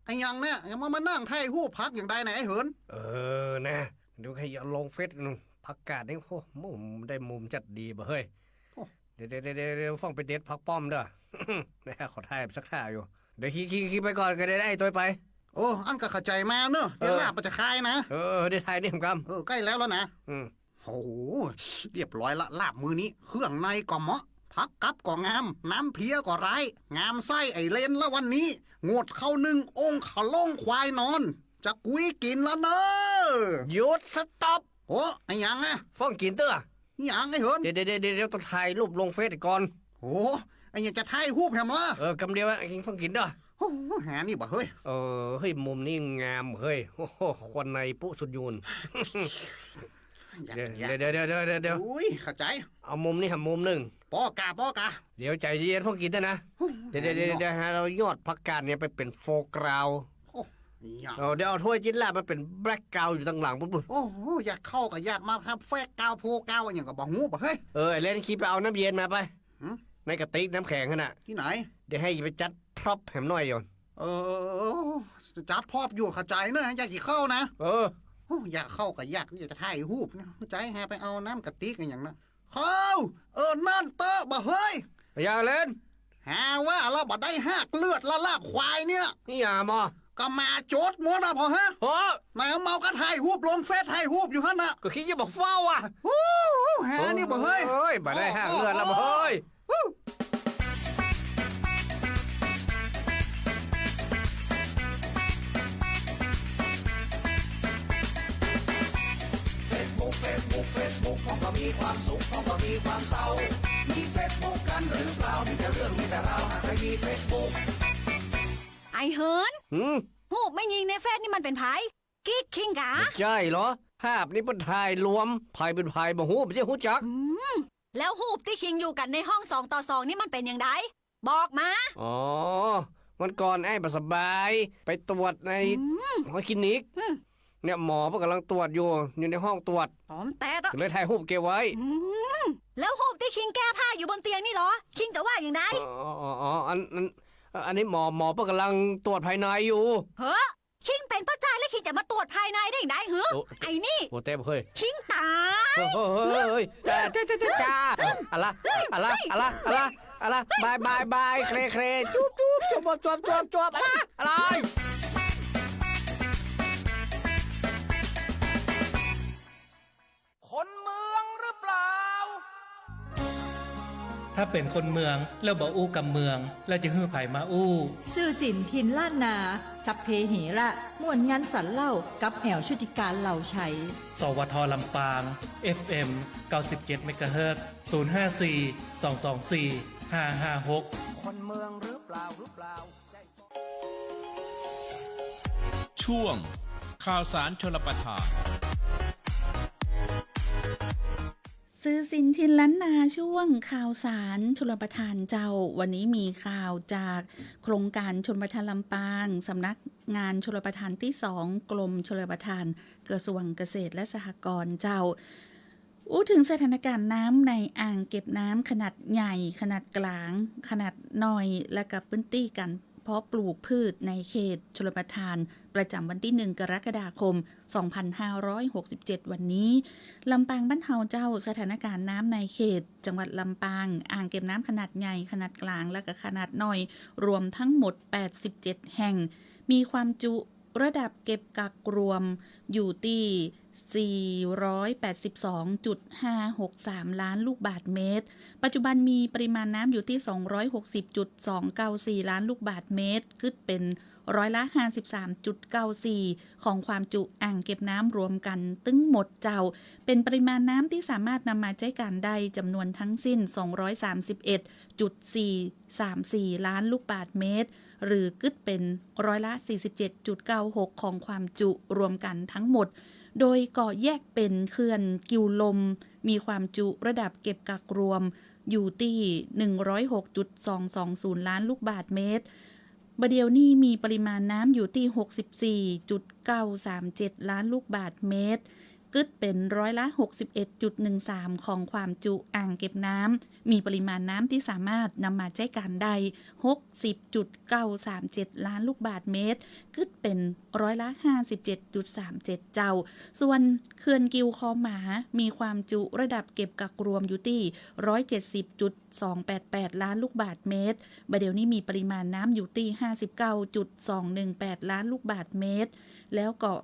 อะหยังเนี่ย ยังมา มานั่งถ่ายรูปผักอย่างใดเนี่ยไอ้เหิน เออ นะ เดี๋ยวใค่เอาลงเฟซนู่น ผักกาดนี่ โอ้ มุมได้มุมจัดดีบ่เฮ้ย โอ้ เดี๋ยว เดี๋ยว เดี๋ยว เดี๋ยว ฟ้องไปเด็ดผักป้อมเด้อ เดี๋ยวขอถ่ายสักท่าอยู่ เดี๋ยวคิง คิง คิงไปก่อนก็ได้ ไอ้โตยไป โอ้ อั้นก็เข้าใจ๋มาเน่อ เดี๋ยว เออ ลาบมันจะคายนะ เออ เดี๋ยวถ่ายนี่กำ เออ ใก้แล้วแล้วนะ อืม โอ้โห เรียบร้อยละ ลาบมื้อนี้ เครื่องในก็เหมาะ ผักกับก็งาม น้ำเพี้ยก็ร้าย งามไส้ไอ้เลนละวันนี้ งดเข้านึ่งองค์ขะโล่งควายนอน จะกุยกิ๋นละเน่อ หยุด สต็อป โอ้ อะหยังอะ ฟ้องกิ๋นเตื้อ อะหยังไอ้เหิน เดี๋ยว เดี๋ยว เดี๋ยว เดี๋ยว ต้องถ่ายรูปลงเฟซก่อน โอ้ อะหยังจะถ่ายรูปแหมล่ะ เออ กำเดียวอะ กินฟ้องกิ๋นเด้อ โอ้โห หานี่บ่เฮ้ย เออ เฮ้ย มุมนี้งามเฮ้ย โอ้โห ควันในปุ๊สุดยูน อยาก เดี๋ยว อยาก เดี๋ยว เดี๋ยว เดี๋ยว เดี๋ยว อุ้ย เข้าใจ๋ เอามุมนี้หามุมนึ่ง ป้อกา ป้อกา เดี๋ยวใจ๋เย็นๆ ฟ้องกิ๋นเตื้อนะ โอ้โห เดี๋ยว เดี๋ยว เดี๋ยว หานี่บ่ เดี๋ยว หาเอายอดผักกาดเนี่ยไปเป๋นโฟร์กราวด์ โอ้ อยาก เออ เดี๋ยวเอาถ้วยจิ๊นลาบมาเป๋นแบล็คกราวด์อยู่ตังหลังปุ๊บ โอ้โห อยากเข้าก็อยากมาทำแฟกกราวด์ โฟร์กราวด์อะหยังก็บ่ฮู้บ่เฮ้ย เออ ไอ้เลน คิงไปเอาน้ำเย็นมาไป หืม ในกระติกน้ำแข็งหั้นน่ะ ตี้ไหน เดี๋ยวใค่ไปจัดพร็อพแหมหน่อยโยน เออ จัดพร็อพอยู่ เข้าใจ๋เน่อ อยากกิ๋นข้าวนะ เออ โอ้ อยากเข้าก็อยาก อยากจะถ่ายรูปเนี่ย เข้าใจ๋ หาไปเอาน้ำกระติกอะหยังนะ เข้า เออ นั่นเต๊อะบ่เฮ้ย อย่าเลน หาว่าละบ่ได้ฮากเลือดละลาบควายเนี่ย นี่อย่ามา ก็มาโจ๊ดหมดอะพอฮะ เฮ้อ ไหนเมาก็ถ่ายรูปลงเฟซ ถ่ายรูปอยู่หั้นน่ะ ก็คิดจะบอกเฝ้าอ่ะ โอ้โห หานี่บ่เฮ้ย เฮ้ย บ่ได้ฮากเลือดละบ่เฮ้ย โอ้ เฟซบุ๊ก เฟซบุ๊ก เฟซบุ๊ก พ่องก็มีความสุข พ่องก็มีความเศร้า มีเฟซบุ๊กกั๋นหรือเปล่า มีแต่เรื่อง มีแต่ราว หากใผมีเฟซบุ๊ก ไอ้เหิน หืม รูปแม่ญิงในเฟซนี่มันเป๋นใผ กิ๊กคิงกา บ่ใจ้เหรอ ภาพนี่เปิ้นถ่ายรวม ใผเป๋นใผบ่ฮู้ บ่ใจ้ฮู้จัก อืม แล้วรูปตี้คิงอยู่กั๋นในห้องสองต่อสองนี่มันเป๋นอย่างใด บอกมา อ๋อ วันก่อนอ้ายบ่สบาย ไปตรวจใน อืม ห้องคลินิก อืม เนี่ยหมอเปิ้นก่ำลังตรวจอยู่ อยู่ในห้องตรวจ อ๋อ มันแต๊อะ ก็เลยถ่ายรูปเก็บไว้ อืม แล้วรูปตี้คิงแก้ผ้าอยู่บนเตียงนี่เหรอ คิงจะว่าอย่างใด อ๋อ อ๋อ อ๋อ อัน อัน อันนี้หมอ หมอเปิ้นก่ำลังตรวจภายในอยู่ เฮ้อ คิงเป๋นป้อจายแล้วคิงจะมาตรวจภายในได้อย่างใดหือ โอ้ ไอ้นี่ โอ้ แต๊เฮ้ย คิงต๋าย เฮ้ย เฮ้ย เฮ้ย เฮ้ย จ้า จ้า จ้า จ้า อะละ อะละ อะละ อะละ อะละ บาย บาย บาย เคล เคล จุ๊บ จุ๊บ จุ๊บ จุ๊บ จุ๊บ จุ๊บ อะละ อะไร คนเมืองหรือเปล่า ถ้าเป๋นคนเมืองแล้วบ่อู้กำเมือง แล้วจะหื้อใผมาอู้ ซื่อสินถิ่นล้านนา สัพเพเหระ ม่วนงันสันเล่า กับแอ๋วชุติการ เหล่าไชย สวท ลำปาง เอฟเอ็ม เก้าสิบเจ็ด เมกะเฮิรตซ์ ศูนย์ห้าสี่ สองสองสี่ ห้าห้าหก คนเมืองหรือเปล่า หรือเปล่า ช่วงข่าวสารชลประทาน ซื่อสินถิ่นล้านนา ช่วงข่าวสารชลประทานเจ้า วันนี้มีข่าวจากโครงการชลประทานลำปาง สำนักงานชลประทานตี้สอง กรมชลประทาน กระทรวงเกษตรและสหกรณ์เจ้า อู้เถิงสถานการณ์น้ำในอ่างเก็บน้ำขนาดใหญ่ ขนาดก๋าง ขนาดน้อย และก็พื้นตี้ก๋านเพาะปลูกพืชในเขตชลประทานประจ๋ำวันตี้หนึ่งกรกฎาคมสองพันห้าร้อยหกสิบเจ็ดวันนี้ ลำปางบ้านเฮาเจ้า สถานการณ์น้ำในเขตจังหวัดลำปาง อ่างเก็บน้ำขนาดใหญ่ ขนาดก๋าง และก็ขนาดน้อย รวมทั้งหมดแปดสิบเจ็ดแห่ง มีความจุ ระดับเก็บกักรวมอยู่ตี้ สี่ร้อยแปดสิบสองจุดห้าหกสามล้านลูกบาศก์เมตร ปัจจุบันมีปริมาณน้ำอยู่ตี้ สองร้อยหกสิบจุดสองเก้าสี่ล้านลูกบาศก์เมตร กึ๊ดเป๋นร้อยละห้าสิบสามจุดเก้าสี่ของความจุอ่างเก็บน้ำรวมกั๋นตึงหมดเจ้า เป๋นปริมาณน้ำตี้สามารถนำมาใจ๊ก๋านได้จ๋ำนวนทั้งสิ้น สองร้อยสามสิบเอ็ดจุดสี่สามสี่ล้านลูกบาศก์เมตร หรือกึ๊ดเป๋นร้อยละสี่สิบเจ็ดจุดเก้าหกของความจุรวมกั๋นทั้งหมด โดยก็แยกเป๋นเขื่อนกิ่วลม มีความจุระดับเก็บกักรวมอยู่ตี้ หนึ่งร้อยหกจุดสองสองศูนย์ล้านลูกบาศก์เมตร บ่าเดี่ยวนี้มีปริมาณน้ำอยู่ตี้ หกสิบสี่จุดเก้าสามเจ็ดล้านลูกบาศก์เมตร กึ๊ดเป๋นร้อยละหกสิบเอ็ดจุดหนึ่งสามของความจุอ่างเก็บน้ำ มีปริมาณน้ำตี้สามารถนำมาใจ๊ก๋านได้ หกสิบจุดเก้าสามเจ็ดล้านลูกบาศก์เมตร กึ๊ดเป๋นร้อยละห้าสิบเจ็ดจุดสามเจ็ดเจ้า ส่วนเขื่อนกิ่วคอหมา มีความจุระดับเก็บกักรวมอยู่ตี้ ร้อยเจ็ดสิบจุดสองแปดแปดล้านลูกบาศก์เมตร บ่าเดี่ยวนี้มีปริมาณน้ำอยู่ตี้ ห้าสิบเก้าจุดสองหนึ่งแปดล้านลูกบาศก์เมตร แล้วก็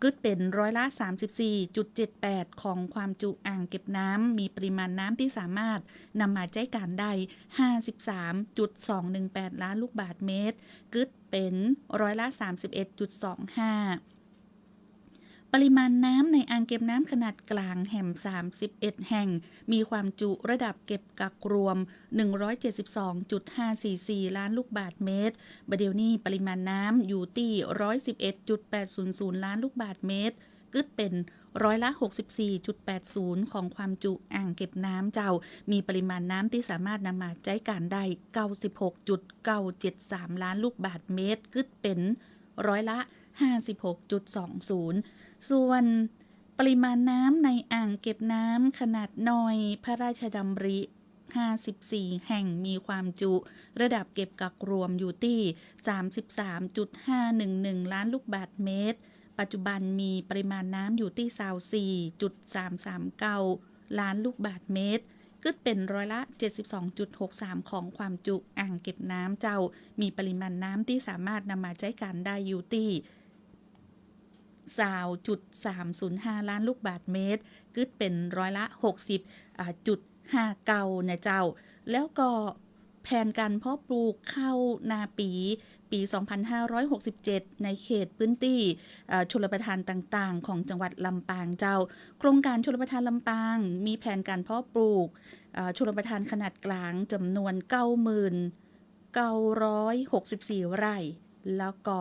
กึ๊ดเป๋นร้อยละสามสิบสี่จุดเจ็ดแปดของความจุอ่างเก็บน้ำ มีปริมาณน้ำตี้สามารถนำมาใจ๊ก๋านได้ ห้าสิบสามจุดสองหนึ่งแปดล้านลูกบาศก์เมตร กึ๊ดเป๋นร้อยละสามสิบเอ็ดจุดสองห้า ปริมาณน้ำในอ่างเก็บน้ำขนาดก๋างแหมสามสิบเอ็ดแห่ง มีความจุระดับเก็บกักรวม หนึ่งร้อยเจ็ดสิบสองจุดห้าสี่สี่ล้านลูกบาศก์เมตร บ่าเดี่ยวนี้ปริมาณน้ำอยู่ตี้ ร้อยสิบเอ็ดจุดแปดศูนย์ศูนย์ล้านลูกบาศก์เมตร กึ๊ดเป๋นร้อยละหกสิบสี่จุดแปดศูนย์ของความจุอ่างเก็บน้ำเจ้า มีปริมาณน้ำตี้สามารถนำมาใจ๊ก๋านได้ เก้าสิบหกจุดเก้าเจ็ดสามล้านลูกบาศก์เมตร กึ๊ดเป๋นร้อยละห้าสิบหกจุดสองศูนย์ ส่วนปริมาณน้ำในอ่างเก็บน้ำขนาดน้อยพระราชดำริ ห้าสิบสี่แห่ง มีความจุระดับเก็บกักรวมอยู่ตี้ สามสิบสามจุดห้าหนึ่งหนึ่งล้านลูกบาศก์เมตร ปัจจุบันมีปริมาณน้ำอยู่ตี้ ซาวสี่จุดสามสามเก้าล้านลูกบาศก์เมตร กึ๊ดเป๋นร้อยละเจ็ดสิบสองจุดหกสามของความจุอ่างเก็บน้ำเจ้า มีปริมาณน้ำตี้สามารถนำมาใจ๊ก๋านได้อยู่ตี้ ซาวจุดสามศูนย์ห้าล้านลูกบาศก์เมตร กึ๊ดเป๋นร้อยละหกสิบ อ่า จุดห้าเก้านะเจ้า แล้วก็แผนก๋านเพาะปลูกข้าวนาปี๋ ปี๋สองพันห้าร้อยหกสิบเจ็ด ในเขตพื้นตี้ เอ่อ ชลประทานต่างๆ ของจังหวัดลำปางเจ้า โครงก๋านชลประทานลำปาง มีแผนก๋านเพาะปลูก เอ่อ ชลประทานขนาดก๋างจ๋ำนวน เก้าหมื่นเก้าร้อยหกสิบสี่ไร่ แล้วก็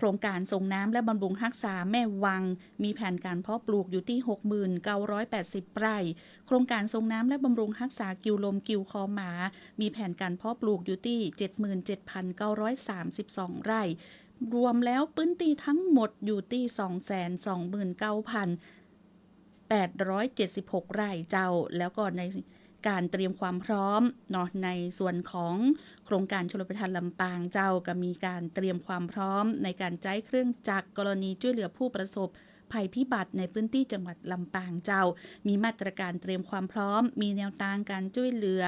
โครงก๋านส่งน้ำและบำรุงฮักษาแม่วัง มีแผนก๋านเพาะปลูกอยู่ตี้ หกหมื่นเก้าร้อยแปดสิบไร่ โครงก๋านส่งน้ำและบำรุงฮักษากิ่วลมกิ่วคอหมา มีแผนก๋านเพาะปลูกอยู่ตี้ เจ็ดหมื่นเจ็ดพันเก้าร้อยสามสิบสองไร่ รวมแล้วพื้นตี้ทั้งหมดอยู่ตี้ สองแสนสองหมื่นเก้าพันแปดร้อยเจ็ดสิบหกไร่เจ้า แล้วก็ในก๋านเตรียมความพร้อมเนาะ ในส่วนของโครงก๋านชลประทานลำปางเจ้า ก็มีก๋านเตรียมความพร้อมในก๋านใจ๊เครื่องจักรกรณีจ้วยเหลือผู้ประสบภัยพิบัติในพื้นตี้จังหวัดลำปางเจ้า มีมาตรก๋านเตรียมความพร้อม มีแนวตางก๋านจ้วยเหลือ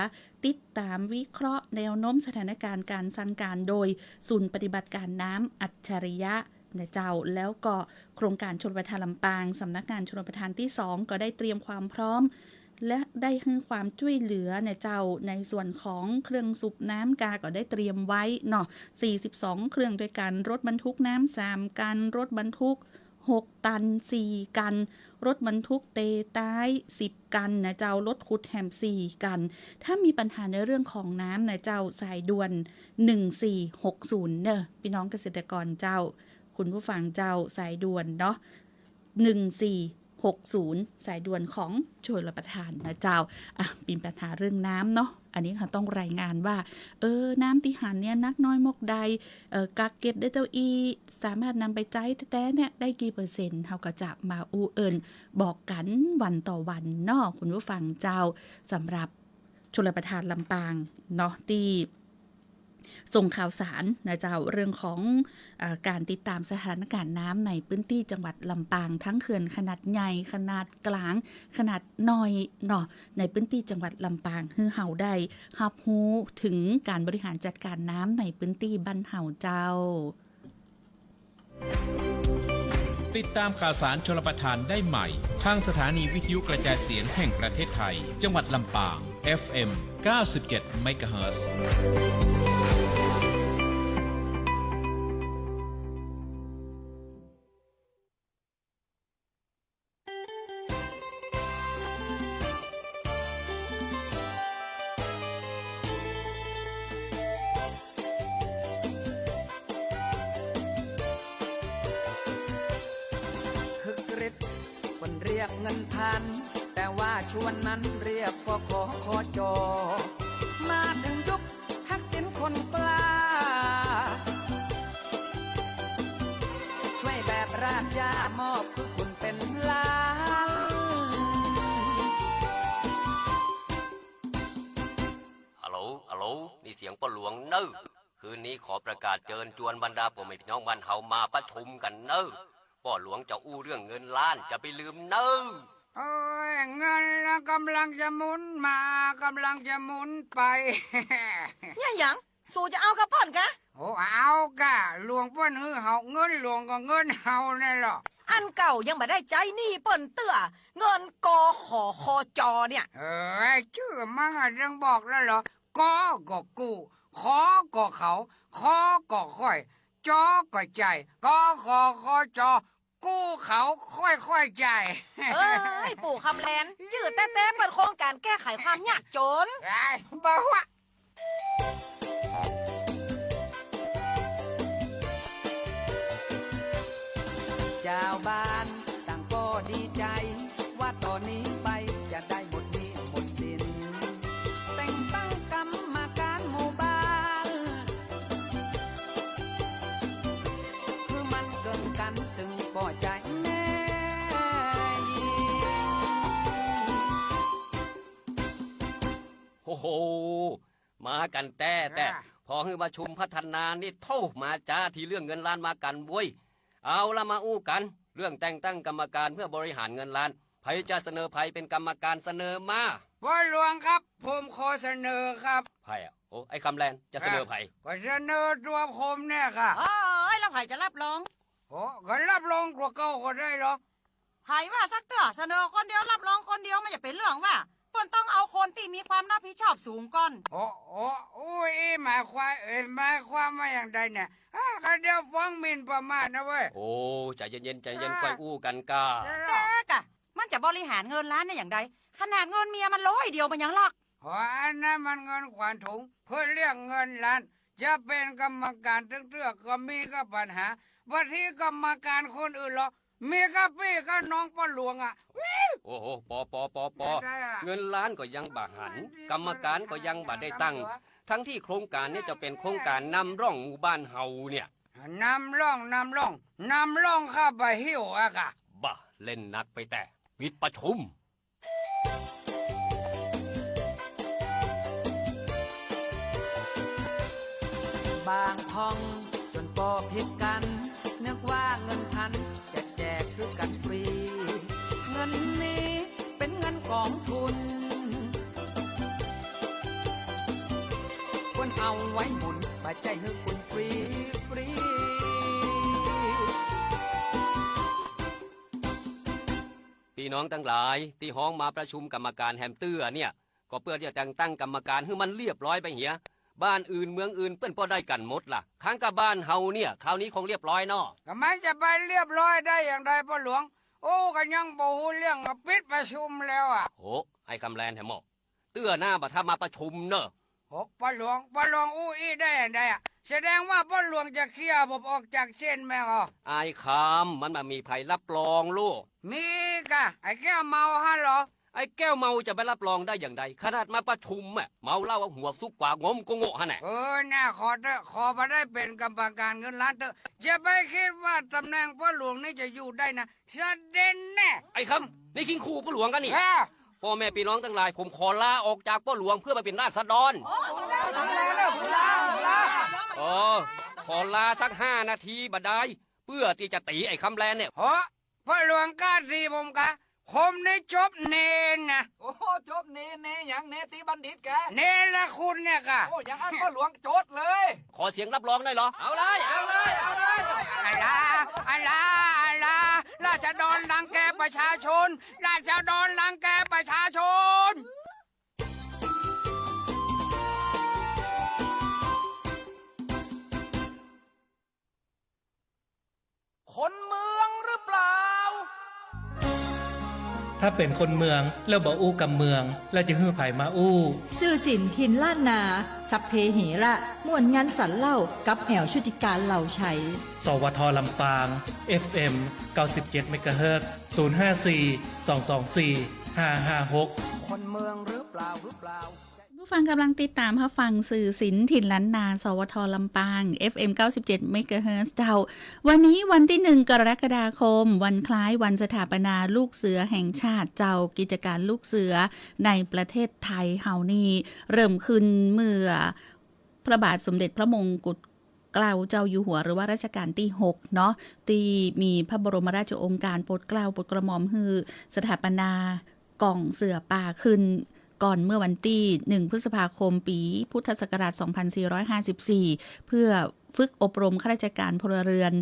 ติดต๋ามวิเคราะห์แนวโน้มสถานก๋ารณ์ก๋านสั่งก๋านโดยศูนย์ปฏิบัติก๋ารน้ำอัจฉริยะนะเจ้า แล้วก็โครงก๋านชลประทานลำปาง สำนักงานชลประทานตี้สอง ก็ได้เตรียมความพร้อม และได้หื้อความจ้วยเหลือนะเจ้า ในส่วนของเครื่องสูบน้ำกาก็ได้เตรียมไว้เนาะ สี่สิบสองเครื่องด้วยกั๋น รถบรรทุกน้ำสามคัน รถบรรทุกหกตันสี่คัน รถบรรทุกเตต๊ายสิบคันนะเจ้า รถขุดแหมสี่คัน ถ้ามีปัญหาในเรื่องของน้ำนะเจ้า สายด่วนหนึ่งสี่หกศูนย์เน่อ ปี้น้องเกษตรกรเจ้า คุณผู้ฟังเจ้า สายด่วนเนาะ หนึ่งสี่หกศูนย์ สายด่วนของชลประทานนะเจ้า อ่ะ มีปัญหาเรื่องน้ำเนาะ อันนี้เฮาต้องรายงานว่า เออ น้ำตี้หันเนี่ยนักน้อยมกใด เอ่อ กักเก็บได้เต้าอี้ สามารถนำไปใจ๊แต๊ๆ เนี่ยได้กี่เปอร์เซ็นต์ เฮาก็จะมาอู้เอิ้นบอกกั๋นวันต่อวันเนาะ คุณผู้ฟังเจ้า สำหรับชลประทานลำปางเนาะ ตี้ส่งข่าวสารนะเจ้า เรื่องของ เอ่อ ก๋านติดต๋ามสถานก๋ารณ์น้ำในปื้นตี้จังหวัดลำปาง ตึงเขื่อนขนาดใหญ่ ขนาดก๋าง ขนาดน้อยเนาะ ในปื้นตี้จังหวัดลำปาง หื้อเฮาได้ฮับฮู้เถิงก๋านบริหารจัดก๋ารน้ำในปื้นตี้บ้านเฮาเจ้า ติดต๋ามข่าวสารชลประทานได้ใหม่ ทางสถานีวิทยุกระจายเสียงแห่งประเทศไทย จังหวัดลำปาง เอฟเอ็ม เก้าสิบเจ็ด เมกะเฮิรตซ์ คึกฤทธิ์ เปิ้นเรียกเงินพัน แต่ว่าชวนนั้นเรียก กขคจ. มาเถิงยุค ทักษิณคนกล้า ช่วยแบบราชา มอบคือคุณเป็นล้าน ฮัลโหล ฮัลโหล นี่เสียงป้อหลวงเน่อ คืนนี้ขอประกาศเจิญจวนบรรดาป้อแม่พี่น้องบ้านเฮามาประชุมกั๋นเน่อ ป้อหลวงจะอู้เรื่องเงินล้าน จะไปลืมเน่อ โอ้ย เงินละก๋ำลังจะหมุนมา ก๋ำลังจะหมุนไป เนี่ยหยัง สูจะเอากับเปิ้นกา โอ้ เอาก่ะ หลวงเปิ้นหื้อเฮา เงินหลวงก็เงินเฮานั่นแหละ อันเก่ายังบ่ได้ใจ๊หนี้เปิ้นเตื้อ เงิน กขคจ. เนี่ย เอ้ย จื้อมังอะ ยังบอกแล้วเหรอ กก็กู้ ขก็เขา คก็ข้อย จก็จ่าย กขคจ. กู้เขาค่อยๆ จ่าย เอ้ย ปู่คำแลน จื้อแต๊ๆ เปิ้นโครงก๋านแก้ไขความยากจน ไอ้บ้าหวะ จาวบ้านต่างก็ดีใจ๋ ว่าต่อนี้ไปจะได้หมดหนี้หมดสิน แต่งตั้งกรรมการหมู่บ้าน คือมันเกิ่งกั๋นตึงป้อจายแม่ญิง โอ้โห มากั๋นแต๊ๆ อ่า พอหื้อประชุมพัฒนานี่ โธ่ มาจ๊าทีเรื่องเงินล้านมากั๋นเว้ย เอาละ มาอู้กั๋น เรื่องแต่งตั้งกรรมการเพื่อบริหารเงินล้าน ใผจะเสนอใผเป๋นกรรมการ เสนอมา ป้อหลวงครับ ผมขอเสนอครับ ใผอะ โอ้ ไอ้คำแลน จะเสนอใผ อ่ะ ก็เสนอตั๋วผมเนี่ยค่ะ โอ้ย แล้วใผจะรับรอง โอ้ ก็รับรองตั๋วเก่าก็ได้เหรอ ใผว่าสักเตื้อ เสนอคนเดียวรับรองคนเดียว มันจะเป๋นเรื่องว่า เปิ้นต้องเอาคนตี้มีความรับผิดชอบสูงก่อน โอ้ โอ้ อู้อี้ หมายความ เอ่อ หมายความว่าอย่างใดเนี่ย อ่ะ ก็เดี๋ยวฟ้องหมิ่นประมาทนะเว้ย โอ้ ใจ๋เย็นๆ ใจ๋เย็นๆ อ่ะ ก้อยอู้กั๋นก่า เดี๋ยว แต๊ก่ะ มันจะบริหารเงินล้านได้อย่างใด ขนาดเงินเมียมันร้อยเดียวมันยังลัก โอ้ อันนั้นมันเงินขวัญถุง เปิ้นเรียกเงินล้าน จะเป๋นกรรมการตึงเตื้อก็มีก้าปัญหา บ่าตี้กรรมการคนอื่นหรอก มีก้าปี้ก้าน้องป้อหลวงอะ โอ้โห ปอ ปอ ปอ ปอ ไม่ได้อะ เงินล้านก็ยังบ่หัน กรรมการก็ยังบ่ได้ตั้ง ทั้งตี้โครงก๋านเนี่ยจะเป๋นโครงก๋านนำร่องหมู่บ้านเฮาเนี่ย นำร่อง นำร่อง นำร่องข้าบ่หิวอะกะ บ่า เล่นหนักไปแต๊ ปิดประชุม บางท่องจนป้อผิดกั๋น นึกว่าเงินพันจะแจกคือกั๋นฟรี เงินนี้เป๋นเงินกองทุน ควรเอาไว้หมุน บ่ใจ้หื้อกิ๋นฟรีฟรี ปี้น้องตังหลาย ตี้ฮ้องมาประชุมกรรมการแหมเตื้อเนี่ย ก็เปื้อตี้จะแต่งตั้งกรรมการหื้อมันเรียบร้อยไปเหีย บ้านอื่นเมืองอื่นเปิ้นป้อได้กั๋นหมดละ ครั้นก้าบ้านเฮาเนี่ย คราวนี้คงเรียบร้อยเนาะ ก็มันจะไปเรียบร้อยได้อย่างใดป้อหลวง โอ้ ก็ยังบ่ฮู้เรื่องก็ปิดประชุมแล้วอะ โอ้ ไอ้คำแลนแหมหมอ เตื้อหน้าบ่าถ้ามาประชุมเน่อ โอ้ ป้อหลวง ป้อหลวงอู้อี้ได้อย่างใดอะ แสดงว่าป้อหลวงจะเคลียร์ผมออกจากเส้นแม่นก่อ ไอ้คำ มันบ่มีใผรับรองลูก มีก่ะ ไอ้แก้วเมาหั้นเหรอ ไอ้แก้วเมาจะไปรับรองได้อย่างใด ขนาดมาประชุมอะ เมาเหล้าหัวซุกกว่างมกุโงะหั้นแหละ เออ น่า ขอเต๊อะ ขอบ่ได้เป๋นกรรมการเงินล้านเต๊อะ จะไปกึ๊ดว่าต๋ำแหน่งป้อหลวงนี่จะอยู่ได้นะ สะเด็นแน่ ไอ้คำ นี่คิงขู่ป้อหลวงกั๋นนี่ เออ ป้อแม่ปี้น้องตังหลาย ผมขอลาออกจากป้อหลวงเพื่อไปเป๋นราษฎร เออ ขอลาสักห้านาทีบ่ได้ เปื้อตี้จะตี๋ไอ้คำแลเนี่ย เฮ้อ ป้อหลวงกล้าตี๋ผมกา ผมนี่จบเณนะ โอ้โห จบเณ เณหยัง เณติบัณฑิตกา เณรคุณเนี่ยกา โอ้ อย่างอั้นป้อหลวงจดเลย ขอเสียงรับรองได้เหรอ เอาเลย เอาเลย เอาเลย อะลา อะลา อะลา ราษฎรรังแกประชาชน ราษฎรรังแกประชาชน คนเมืองหรือเปล่า ถ้าเป๋นคนเมืองแล้วบ่อู้กำเมือง แล้วจะหื้อใผมาอู้ สื่อสินถิ่นล้านนา สัพเพเหระ ม่วนงันสันเล่า กับแอ๋วชุติการ เหล่าไชย สวท ลำปาง เอฟเอ็ม เก้าสิบเจ็ด เมกะเฮิรตซ์ ศูนย์ห้าสี่ สองสองสี่ ห้าห้าหก คนเมืองหรือเปล่า หรือเปล่า ผู้ฟังก่ำลังติดต๋ามฮับฟังสื่อสินถิ่นล้านนา สวท ลำปาง เอฟเอ็ม เก้าสิบเจ็ด เมกะเฮิรตซ์ เจ้า วันนี้วันตี้หนึ่ง กรกฎาคม วันคล้ายวันสถาปนาลูกเสือแห่งชาติเจ้า กิจก๋านลูกเสือในประเทศไทยเฮานี่ เริ่มขึ้นเมื่อพระบาทสมเด็จพระมงกุฎเกล้าเจ้าอยู่หัว หรือว่ารัชกาลตี้หกเนาะ ตี้มีพระบรมราชโองการโปรดเกล้าโปรดกระหม่อมหื้อสถาปนา ก๋องเสือป่าขึ้น ก่อนเมื่อวันตี้หนึ่ง พฤษภาคม ปี๋พุทธศักราช สองพันสี่ร้อยห้าสิบสี่ เพื่อฝึกอบรมข้าราชการพลเรือน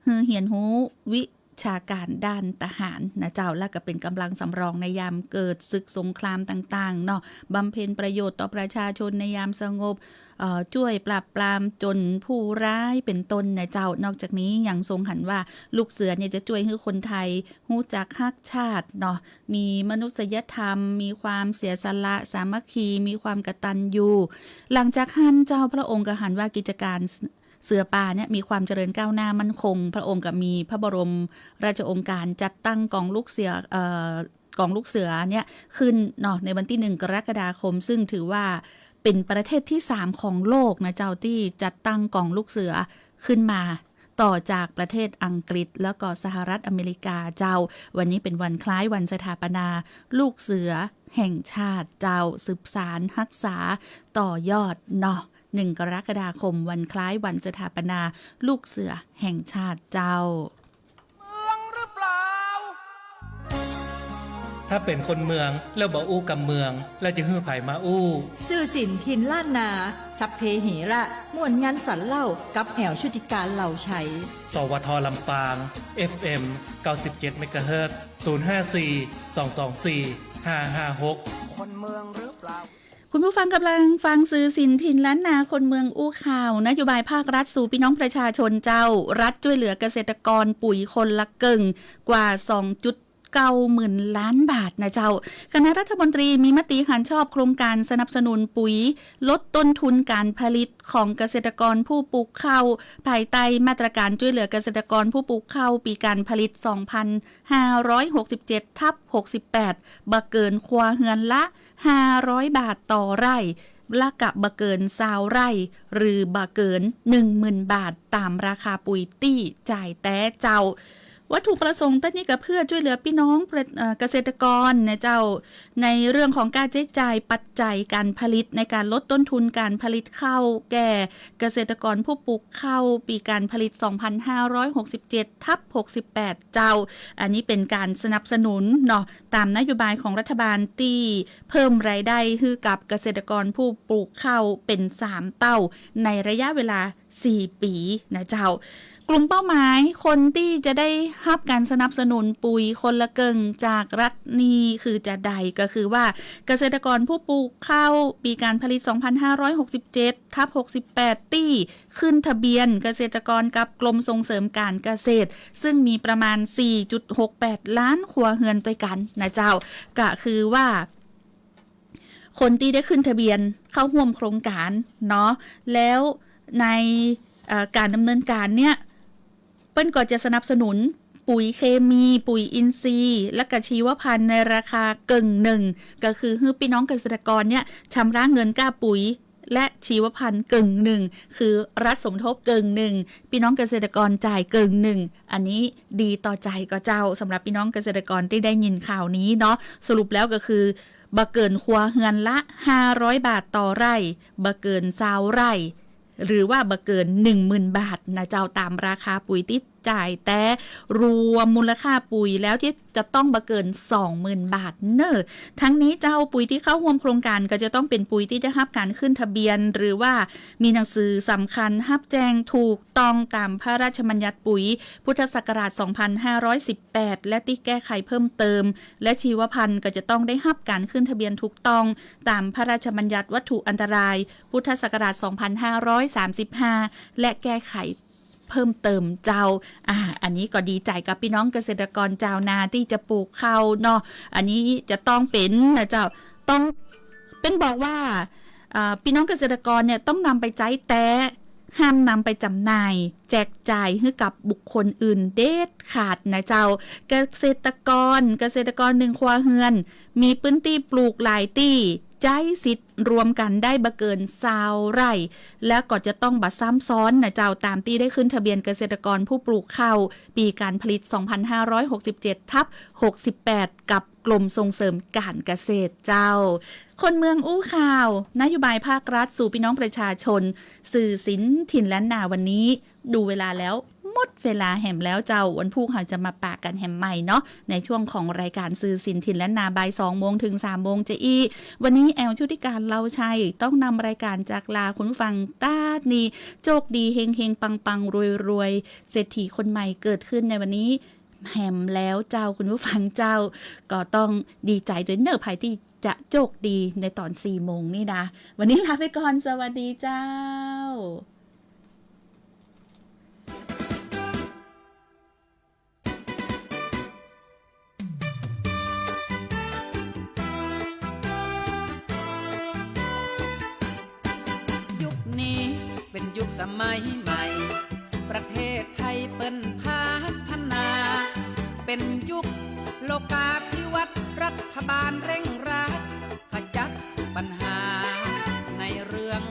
หื้อเฮียนฮู้วิชาก๋านด้านทหารนะเจ้า และก็เป๋นก๋ำลังสำรองในยามเกิดศึกสงครามต่างๆ เนาะ บำเพ็ญประโยชน์ต่อประชาชนในยามสงบ เอ่อ จ้วยปราบปรามโจรผู้ร้ายเป๋นต้นนะเจ้า นอกจากนี้ยังทรงหันว่าลูกเสือเนี่ยจะจ้วยหื้อคนไทยฮู้จักฮักชาติเนาะ มีมนุษยธรรม มีความเสียสละ สามัคคี มีความกตัญญู หลังจากหั้นเจ้า พระองค์ก็หันว่ากิจก๋านเสือป่าเนี่ยมีความเจริญก้าวหน้ามั่นคง พระองค์ก็มีพระบรมราชโองการจัดตั้งก๋องลูกเสือ เอ่อ ก๋องลูกเสือเนี่ยขึ้นเนาะ ในวันตี้หนึ่ง กรกฎาคม ซึ่งถือว่าเป๋นประเทศตี้สามของโลกนะเจ้า ตี้จัดตั้งก๋องลูกเสือขึ้นมา ต่อจากประเทศอังกฤษแล้วก็สหรัฐอเมริกาเจ้า วันนี้เป๋นวันคล้ายวันสถาปนาลูกเสือแห่งชาติเจ้า สืบสานฮักษาต่อยอดเนาะ หนึ่ง กรกฎาคม วันคล้ายวันสถาปนาลูกเสือแห่งชาติเจ้า เมืองหรือเปล่า ถ้าเป๋นคนเมืองแล้วบ่อู้กำเมือง แล้วจะหื้อใผมาอู้ สื่อสินถิ่นล้านนา สัพเพเหระ ม่วนงันสันเล่า กับแอ๋วชุติการ เหล่าไชย สวท ลำปาง เอฟเอ็ม เก้าสิบเจ็ด เมกะเฮิรตซ์ ศูนย์ห้าสี่ สองสองสี่ ห้าห้าหก คนเมืองหรือเปล่า คุณผู้ฟังก่ำลังฟังสื่อสินถิ่นล้านนา คนเมืองอู้ข่าว นโยบายภาครัฐสู่ปี้น้องประชาชนเจ้า รัฐจ้วยเหลือเกษตรกรปุ๋ยคนละเกิ่ง กว่า สองจุดเก้าหมื่นล้านบาทนะเจ้า คณะรัฐมนตรีมีมติหันชอบโครงก๋านสนับสนุนปุ๋ย ลดต้นทุนก๋านผลิตของเกษตรกรผู้ปลูกข้าว ภายใต้มาตรก๋านจ้วยเหลือเกษตรกรผู้ปลูกข้าว ปี๋ก๋านผลิต สองพันห้าร้อยหกสิบเจ็ดทับหกสิบแปด บ่เกินครัวเฮือนละ ห้าร้อยบาทต่อไร่ และก็บ่เกินซาวไร่ หรือบ่เกินหนึ่งหมื่นบาท ต๋ามราคาปุ๋ยตี้จ่ายแต๊เจ้า วัตถุประสงค์ตอนนี้ก็เพื่อจ้วยเหลือปี้น้องประ เอ่อ เกษตรกรนะเจ้า ในเรื่องของก้าใจ๊จ่ายปัจจัยก๋านผลิต ในก๋านลดต้นทุนก๋านผลิตข้าวแก่เกษตรกรผู้ปลูกข้าว ปี๋ก๋านผลิต สองพันห้าร้อยหกสิบเจ็ดทับหกสิบแปด เจ้า อันนี้เป๋นก๋านสนับสนุนเนาะ ต๋ามนโยบายของรัฐบาลตี้เพิ่มรายได้หื้อกับเกษตรกรผู้ปลูกข้าวเป๋นสามเต้า ในระยะเวลาสี่ปี๋นะเจ้า กลุ่มเป้าหมายคนตี้จะได้ฮับก๋านสนับสนุนปุ๋ยคนละเกิ่งจากรัฐนี่คือจาใด ก็คือว่าเกษตรกรผู้ปลูกข้าวปี๋ก๋านผลิต สองพันห้าร้อยหกสิบเจ็ดทับหกสิบแปด ตี้ขึ้นทะเบียนเกษตรกรกับกรมส่งเสริมก๋านเกษตร ซึ่งมีประมาณ สี่จุดหกแปดล้านครัวเฮือนตวยกั๋นนะเจ้า ก็คือว่า คนตี้ได้ขึ้นทะเบียนเข้าฮ่วมโครงก๋านเนาะ แล้วใน เอ่อ ก๋านดำเนินก๋านเนี่ย เปิ้นก็จะสนับสนุน ปุ๋ยเคมี ปุ๋ยอินทรีย์ และก็ชีวภัณฑ์ในราคาเกิ่งหนึ่ง ก็คือหื้อปี้น้องเกษตรกรเนี่ยชำระเงินก้าปุ๋ยและชีวภัณฑ์เกิ่งหนึ่ง คือรัฐสมทบเกิ่งหนึ่ง ปี้น้องเกษตรกรจ่ายเกิ่งหนึ่ง อันนี้ดีต่อใจ๋ก่อเจ้า สำหรับปี้น้องเกษตรกรตี้ได้ยินข่าวนี้เนาะ สรุปแล้วก็คือ บ่เกินครัวเฮือนละห้าร้อยบาทต่อไร่ บ่เกินซาวไร่ หรือว่าบ่เกินหนึ่งหมื่นบาทนะเจ้า ต๋ามราคาปุ๋ยตี้จ่ายแต๊ รวมมูลค่าปุ๋ยแล้วตี้จะต้องบ่เกินสองหมื่นบาทเน่อ ทั้งนี้เจ้า ปุ๋ยตี้เข้าฮ่วมโครงก๋านก็จะต้องเป๋นปุ๋ยตี้ได้ฮับก๋านขึ้นทะเบียน หรือว่ามีหนังสือสำคัญฮับแจ้งถูกต้องต๋ามพระราชบัญญัติปุ๋ย พุทธศักราชสองพันห้าร้อยสิบแปด และตี้แก้ไขเพิ่มเติม และชีวภัณฑ์ก็จะต้องได้ฮับก๋านขึ้นทะเบียนถูกต้องต๋ามพระราชบัญญัติวัตถุอันตราย พุทธศักราชสองพันห้าร้อยสามสิบห้า และแก้ไขเพิ่มเติมเจ้า อ่า อันนี้ก็ดีใจ๋กับปี้น้องเกษตรกรจาวนาตี้จะปลูกข้าวเนาะ อันนี้จะต้องเป๋นนะเจ้า ต้องเป๋นบอกว่า อ่า ปี้น้องเกษตรกรเนี่ยต้องนำไปใจ๊แต๊ ห้ามนำไปจ๋ำหน่าย แจกจ่ายหื้อกับบุคคลอื่นเด็ดขาดนะเจ้า เกษตรกร เกษตรกรหนึ่งครัวเฮือน มีพื้นตี้ปลูกหลายตี้ ใจ๊สิทธิ์รวมกั๋นได้บ่เกินซาวไร่ แล้วก็จะต้องบ่ซ้ำซ้อนนะเจ้า ต๋ามตี้ได้ขึ้นทะเบียนเกษตรกรผู้ปลูกข้าว ปี๋ก๋านผลิต สองพันห้าร้อยหกสิบเจ็ดทับหกสิบแปด กับกรมส่งเสริมก๋านเกษตรเจ้า คนเมืองอู้ข่าว นโยบายภาครัฐสู่ปี้น้องประชาชน สื่อสินถิ่นล้านนาวันนี้ ดูเวลาแล้ว หมดเวลาแหมแล้วเจ้า วันพูกเฮาจะมาปะกั๋นแหมใหม่เนาะ ในช่วงของรายก๋านสื่อสินถิ่นล้านนาบ่ายสองโมงเถิงสามโมงจะอี้ วันนี้แอลชุติการ เลาชัย ต้องนำรายก๋านจากลาคุณผู้ฟัง ต๊าดนี้ โจคดีเฮงๆ ปังๆ รวยๆ เศรษฐีคนใหม่เกิดขึ้นในวันนี้ แหมแล้วเจ้า คุณผู้ฟังเจ้า ก็ต้องดีใจ๋ตวยเน่อ ใผตี้จะโจคดีในต๋อนสี่โมงนี่นะ วันนี้ลาไปก่อน สวัสดีเจ้า ยุคนี้เป๋นยุคสมัยใหม่ ประเทศไทยเปิ้นพัฒนา เป๋นยุคโลกาภิวัตน์ รัฐบาลเร่งรัด ขจัดปัญหาในเรื่อง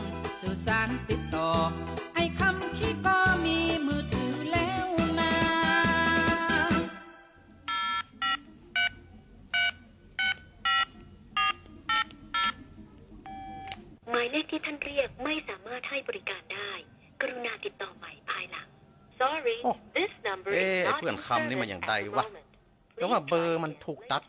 สื่อสารติดต่อ ไอ้คำขี้ก๊อมีมือถือแล้วนา หมายเลขที่ท่านเรียกไม่สามารถให้บริการได้ กรุณาติดต่อใหม่ภายหลัง Sorry, โอ้ this number is not in service at the moment. เอ๊ะ ไอ้เปื้อนคำนี่มันอย่างใดวะ แต่ว่าเบอร์มันถูกตัด